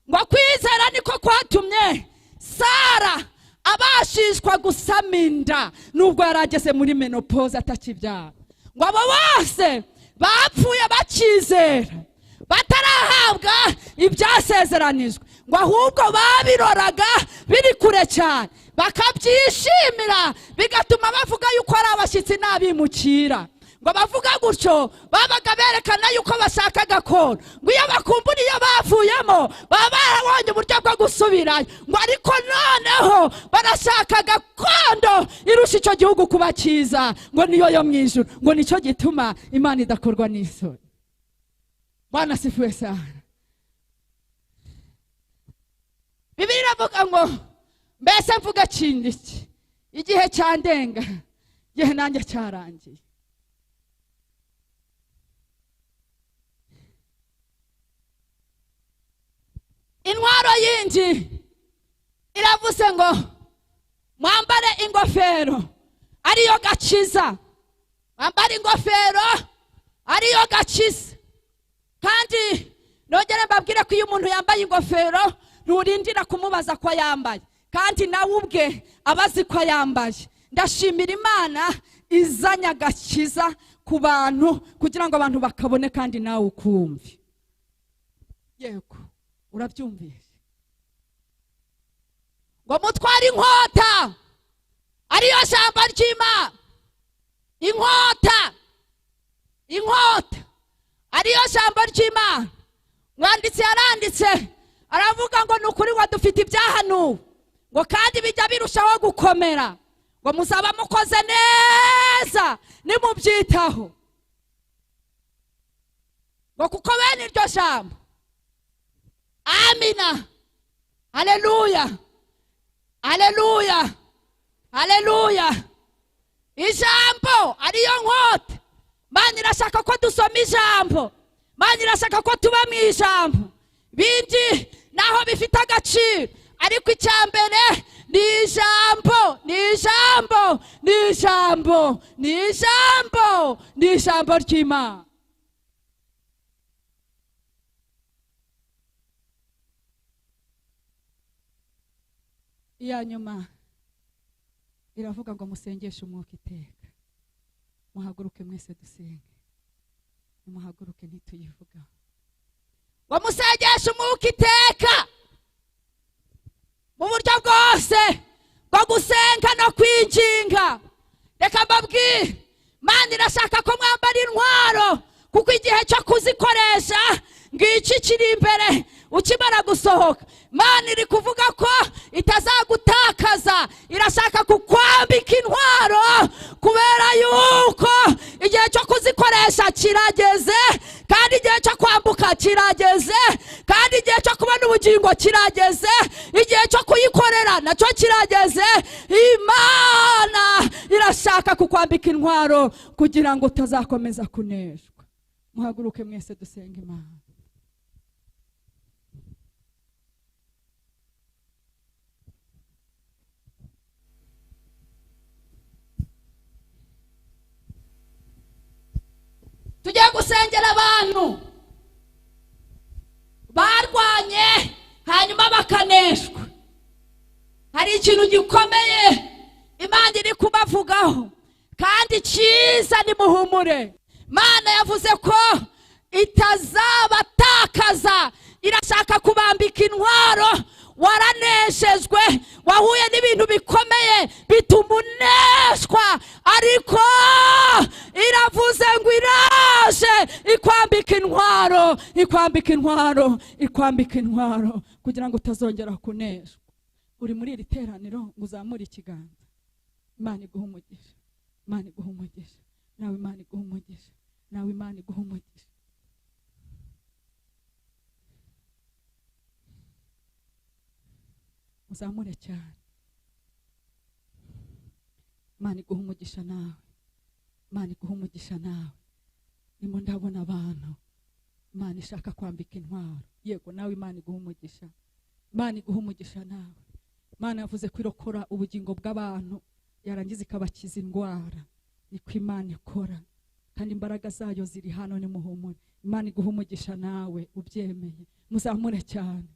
Ngo kwizera niko kwatumye Sara abashishwa gusama inda nubwo yarageze muri menopause atakibyara. Ngo abo bose bapfuye bakizera batarahabwa ibyasezeranijwe, ngo ahubwo babiroraga biri kure cyane bakabyishimira, bigatuma bavuga yuko ari abashyitsi n'abimukira. Ngo bavuga gutyo babaga berekana yuko bashaka gakondo, ngo iyo bakumbura iyo bavuyemo baba barabonye uburyo bwo gusubirayo, ngo ariko noneho barashaka gakondo irusha icyo gihugu kuba cyiza, ngo niyo yo mu ijuru, ngo nicyo gituma Imana idakorwa n'isoni. Bwana sifiwe sana. Bibiliya iravuga ngo mbese mvuga kindi iki? Igihe cyandenga, igihe nanjye cyarangiye. Intwaro yindi iravuze ngo mwambare ingofero ariyo gakiza, mwambare ingofero ariyo gakiza. Kandi nongere mbabwire ko iyo umuntu yambaye ingofero nturindira kumubaza ko yambaye, kandi nawe ubwe abazi ko yambaye. Ndashimira Imana izanye agakiza ku bantu kugira ngo abantu bakabone kandi nawe ukumve. Yego, urabyumvise. Ngo mutware inkota ariyo jambo ry'Imana. Inkota, inkota ariyo jambo ry'Imana. Mwanditsi yaranditse aravuga ngo nukuri ngo dufite ibyahanuwe, ngo kandi bijya birushaho gukomera, ngo muzaba mukoze neza nimubyitaho, ngo kuko bene iryo jambo. Amina. Haleluya, haleluya, haleluya. Ijambo ariyo nkota. Mana irashaka ko dusoma ijambo, Mana irashaka ko tuba mu ijambo. Bindi naho bifite agaciro, ariko icya mbere ni ijambo, ni ijambo, ni ijambo, ni ijambo, ni ijambo ry'Imana. Iya nyuma iravuga ngo musengeshe umwuka iteka. Muhaguruke mwese dusenge. Muhaguruke ntituyivuga. Ngo musengeshe umwuka iteka mu buryo bwose bwo gusenga no kwinginga. Reka mbabwire, Imana irashaka ko mwambara intwaro, kuko igihe cyo kuzikoresha ngiki kiri imbere. Ukimara gusohoka, Imana iri kuvuga ko itazagutakaza, irashaka kukwambika intwaro, kubera yuko igihe cyo kuzikoresha kirageze, kandi igihe cyo kwambuka kirageze, kandi igihe cyo kubona ubugingo kirageze, igihe cyo kuyikorera nacyo kirageze. Imana irashaka kukwambika intwaro kugira ngo utazakomeza kuneshwa. Muhaguruke mwese dusenge Imana. Tugiye gusengera abantu barwanye hanyuma bakaneshwa. Hari ikintu gikomeye Imana iri kubavugaho kandi cyiza, nimuhumure. Imana yavuze ko itazabatakaza, irashaka kubambika intwaro. Waraneshejwe, wahuye n'ibintu bikomeye bituma uneshwa, ariko iravuze ngo iraje ikwambika intwaro, ikwambika intwaro, ikwambika intwaro kugira ngo utazongera kuneshwa. Uri muri iri teraniro ngo uzamure ikiganza. Imana iguhe umugisha, Imana iguhe umugisha, nawe Imana iguhe umugisha, nawe Imana iguhe umugisha. Uzamure cyane. Imana iguhe umugisha nawe, Imana iguhe umugisha nawe. Ndimo ndabona abantu Imana ishaka kwambika intwaro. Yego, nawe Imana iguha umugisha, Imana iguha umugisha nawe. Imana yavuze ko irokora ubugingo bw'abantu, yarangiza ikabakiza indwara. Niko Imana ikora, kandi imbaraga zayo ziri hano. Nimuhumure, Imana iguha umugisha nawe ubyemeye. Muzamure cyane.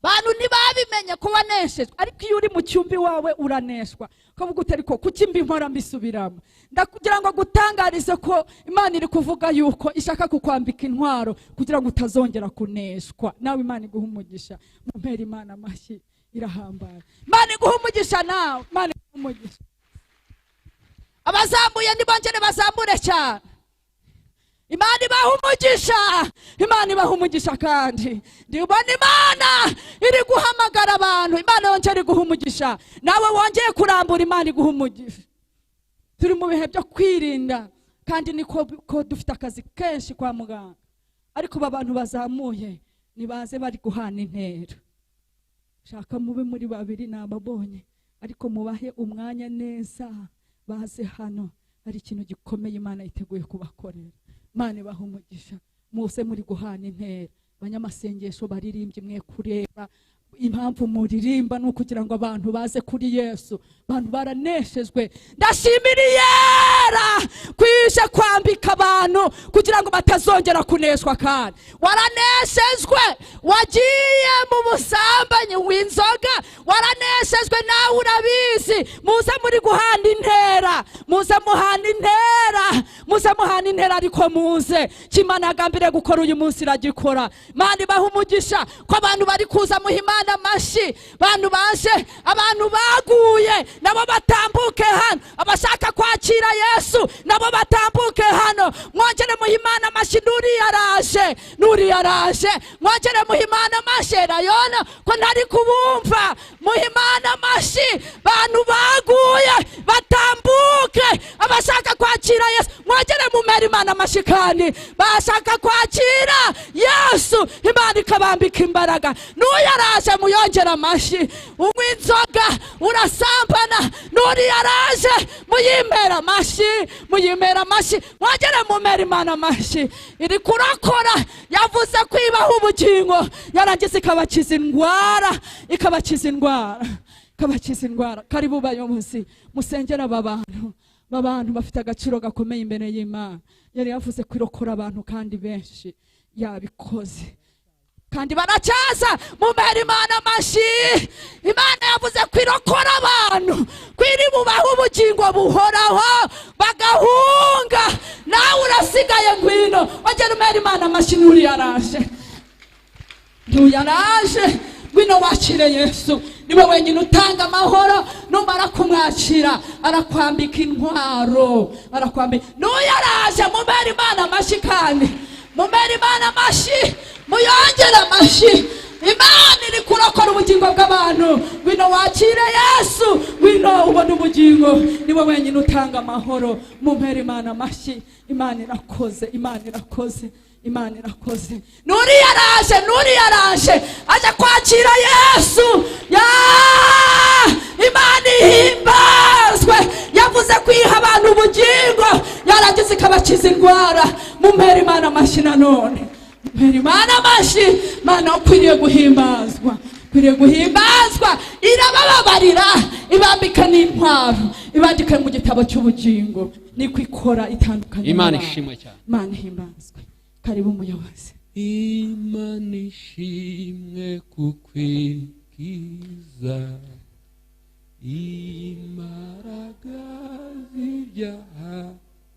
Bantu ntibabimenye ko waneshejwe, ariko iyo uri mu cyumba iwawe uraneshwa, ukavuga uti ariko kuki mbi mpora mbisubiramo. Ndakugira ngo gutangarize ko Imana iri kuvuga yuko ishaka kukwambika intwaro kugira ngo utazongera kuneshwa. Nawe Imana iguha umugisha. Mumpere Imana amashyi, irahambaye. Imana iguha umugisha nawe, Imana iguha umugisha. Abazamuye nibongere bazamure cyane. Imana ibaha umugisha, Imana ibaha umugisha. Kandi ndibona Imana iri guhamagara abantu. Imana yongera iguha umugisha nawe wongeye kurambura. Imana iguha umugisha. Turi mu bihe byo kwirinda, kandi niko ko dufite akazi kenshi kwa muganga, ariko aba bantu bazamuye nibaze bari guhana intera. Shaka mube muri babiri, nababonye, ariko mubahe umwanya neza baze hano. Hari ikintu gikomeye Imana yiteguye kubakorera. Imana ibaha umugisha. Muse muri guhana intera. Abanyamasengesho baririmbye, mwe kureba impamvu muririmba ni ukugira ngo abantu baze kuri Yesu. Abantu baraneshejwe. Ndashimira Iyera kwije kwambika abantu kugira ngo batazongera kuneshwa. Kandi waraneshejwe, wagiye mu busambanyi w'inzoga, waraneshejwe nawe urabizi. Muze muri guhana intera, muze muhana intera, muze muhana intera, ariko muze Imana yagambiriye gukora uyu munsi iragikora. Imana ibaha umugisha ko abantu bari kuza. Muha Imana amashyi. Abantu baje, abantu baguye nabo batambuke hano. Abashaka kwakira Yesu nabo batambuke hano. Mwongere muha Imana amashyi. Nuriya araje, nuriya araje. Mwongere muha Imana amashyi. Rayona ko ntari kubumva. Muha Imana amashyi. Bantu baguye batambuke, abashaka kwakira Yesu mwongere mumere Imana amashyi. Kandi bashaka kwakira Yesu, Imana ikabambika imbaraga. N'uyu araje, muyongera amashyi. Unywa inzoga, urasambana, nuriya araje, muyimera amashyi, muyimera amashyi. Mwongere mumere Imana amashyi. Iri kurakora, yavuze ko ibaha ubugingo, yarangiza ikabakiza indwara, ikabakiza indwara, ikabakiza indwara. Karibu bayobozi, musengera aba bantu. Abantu bafite agaciro gakomeye imbere y'Imana. Yari yavuze ko irokora abantu kandi benshi, yabikoze kandi baracyaza. Mumere Imana amashyi. Imana yavuze ko irokora abantu, ko iri bubahe ubugingo buhoraho bagahunga. Nawe urasigaye, ngwino wongere umere Imana amashyi. Nuriya araje, nuriya araje. Ngwino wakire Yesu, niwe wenyine utanga amahoro. Numara kumwakira arakwambika intwaro, arakwambika. N'uyu araje, mumere Imana amashyi. Kandi mumere Imana amashyi, muyongere amashyi. Imana iri kurokora ubugingo bw'abantu. Ngwino wakire Yesu, ngwino ubone ubugingo, niwe wenyine utanga amahoro. Mumere Imana amashyi. Imana irakoze, Imana irakoze, Imana irakoze. Nuriya araje, nuriya araje, aje kwakira Yesu. Ya Imana ihimbazwe. Yavuze kwiha abantu ubugingo, yarangiza ikabakiza indwara. Mumere Imana amashyi nanone, mumere Imana amashyi. Imana ukwiriye guhimbazwa, ukwiriye guhimbazwa. Irabababarira, ibambika n'intwaro, ibandika mu gitabo cy'ubugingo. Niko ikora, itandukanye Imana n'abantu. ishimwe cyane. Imana ihimbazwe. Karibu umuyobozi. Imana ishimwe kukwikiza imbaraga z'ibyaha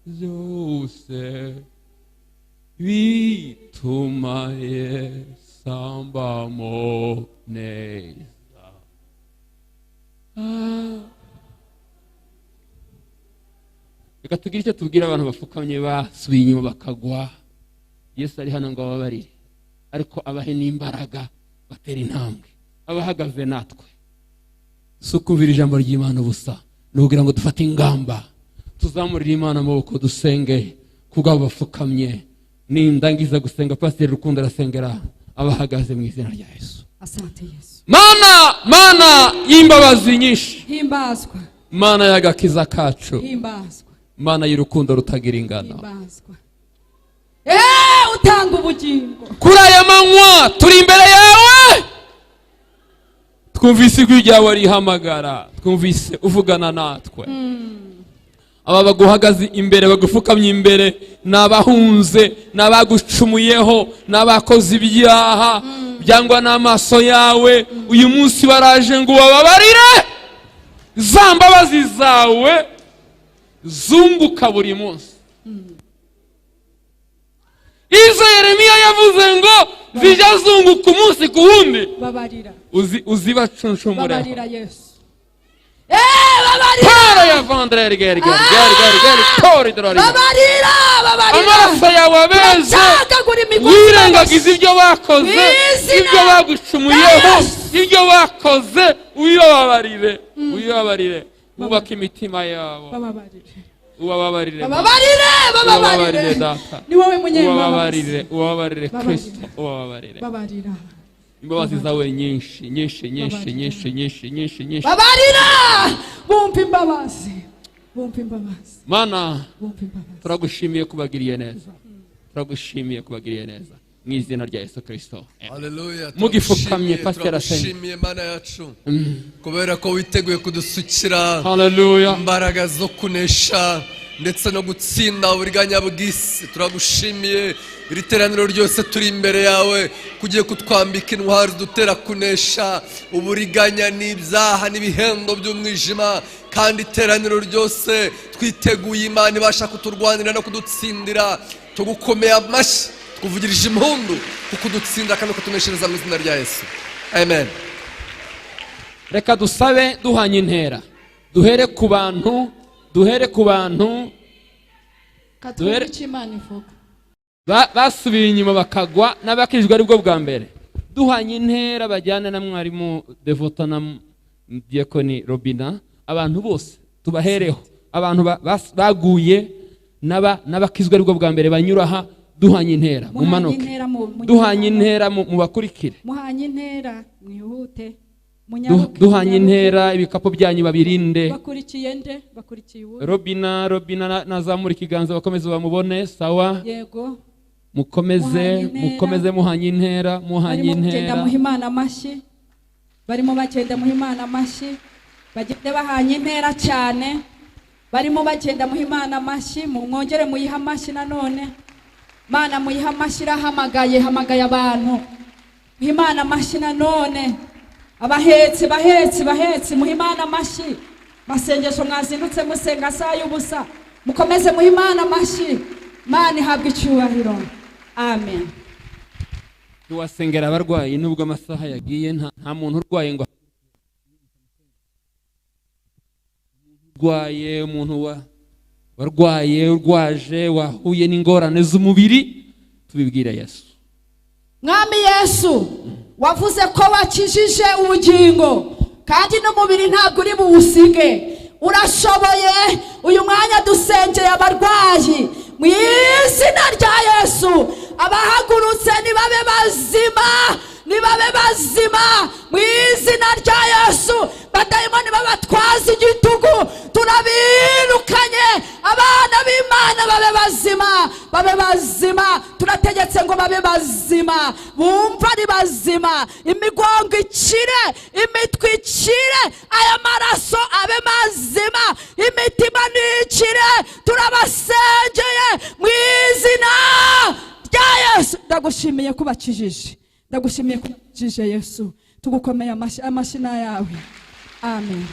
byose, bituma Yesu ambamo neza. Reka tugire icyo tubwira abantu bapfukamye basubiye inyuma bakagwa. Yesu ari hano ngo ababarire, ariko abahe n'imbaraga batera intambwe. Abahagaze natwe si ukumvira ijambo ry'Imana ubusa, ni ukugira ngo dufate ingamba, tuzamurire Imana amaboko, dusenge kubw'abo bapfukamye. Nindangiza gusenga, Pasiteri Rukundo arasengera abahagaze mu izina rya Yesu. Asante Yesu. Mana, Mana y'imbabazi nyinshi, Himbazwa. Mana y'agakiza kacu, Himbazwa. Mana y'urukundo rutagira ingano, Himbazwa. Utanga ubugingo. Kuri aya manywa turi imbere yawe, twumvise ijwi ryawe rihamagara, twumvise uvugana natwe. Aba baguhagaze imbere, bagufukamye imbere, ni abahunze, ni abagucumuyeho, ni abakoze ibyaha byangwa n'amaso yawe. Uyu munsi baraje ngo ubababarire. Za mbabazi zawe zunguka buri munsi. Izo Yeremiya yavuze ngo zijya zunguka umunsi ku wundi. Babarira. Uzibacunshumureho. Babarira Yesu. Babarira. Para ya vandre geri geri geri geri geri tori dorori. Babarira, babarira. Amaraso yawe abeze. Turacagagura imigozi. Wirengagiza ibyo bakoze, Mw'izina ibyo bagucumuyeho, rya Yesu. ibyo bakoze, ubibabarire, ubibabarire, wubake imitima yabo. Bababarire. Ubababarire. Bababarire, Ubababarire bababarire. Data. Ni wowe munyembabazi. Ubababarire, ubabarire Babarira. Kristo, ubababarire. Babarira. Imbabazi zawe nyinshi, nyinshi, nyinshi, Babarira. nyinshi, nyinshi, nyinshi, nyinshi. Babarira. Bumva imbabazi. Bumva imbabazi. Mana, Bumva imbabazi. turagushimiye kubagiriye neza. Turagushimiye kubagiriye neza. Mu izina rya Yesu Kristo. Haleluya. Mugifukamye, Pastor Asenye. Turagushimiye Mana yacu kubera ko witeguye kudusukira Haleluya. imbaraga zo kunesha ndetse no gutsinda uburiganya bw'isi. Turagushimiye iri teraniro ryose turi imbere yawe, kugiye kutwambika intwaro dutera kunesha uburiganya n'ibyaha n'ibihendo by'umwijima. Kandi iteraniro ryose twiteguye Imana ibasha kuturwanira no kudutsindira. Tugukomeye amashyi, tukuvugirije impundu kuko udutsinda kandi kutuneshereza mu izina rya Yesu. Amen. Reka dusabe duhanye intera, duhere ku bantu, duhere ku bantu Katwumve icyo Imana ivuga. Basubiye inyuma bakagwa, n'abakijwe aribwo bwa mbere. Duhanye intera bajyane na mwarimu Devota na Diakoni Robina, abantu bose tubahereho. Abantu baguye n'abakizwe aribwo bwa mbere banyura aha, duhanye intera, Muhanye mumanuke. intera Duhanye intera mubakurikire. Muhanye intera mwihute. Munyaruke, Duhanye munyaruke. intera, ibikapu byanyu babirinde. Bakurikiye nde? Bakurikiye uwo? Robina, Robina nazamura ikiganza bakomeze bamubone. Sawa. Yego. Mukomeze, Muhanye intera. mukomeze muhanye intera, muhanye Barimo kugenda intera. muha Imana amashyi. Barimo bagenda muha Imana amashyi. Bagende bahanye intera cyane. Barimo bagenda muha Imana amashyi, mwongere muyihe amashyi nanone. Mana muyihe amashyi, irahamagaye, hamagaye abantu. Muha Imana amashyi nanone. Abahetse, bahetse, bahetse, muha Imana amashyi. Masengesho mwazindutse musenga saa y'ubusa. Mukomeze muha Imana amashyi. Mana ihabwe icyubahiro. Amen. Tuwasengera abarwayi nubwo amasaha yagiye, nta muntu urwaye ngo urwaye, umuntu warwaye, urwaje, wahuye n'ingorane z'umubiri, tubibwire Yesu. Mwami Yesu, wavuze ko wakijije ubugingo kandi n'umubiri ntabwo uri buwusige. Urashoboye. Uyu mwanya dusengeye abarwayi mu izina rya Yesu. Abahagurutse nibabe bazima, nibabe bazima mu izina rya Yesu. Badayimoni babatwaza igitugu turabirukanye. Abana b'Imana babe bazima, babe bazima. Turategetse ngo babe bazima, bumva ari bazima. Imigongo ikire, imitwe ikire, aya maraso abe mazima, imitima nikire. Turabasengeye mu izina rya Yesu. Ndagushimiye kubakijije, ndagushimiye kubakijije Yesu. Tugukomeye amashyi, amashyi yawe. Amen.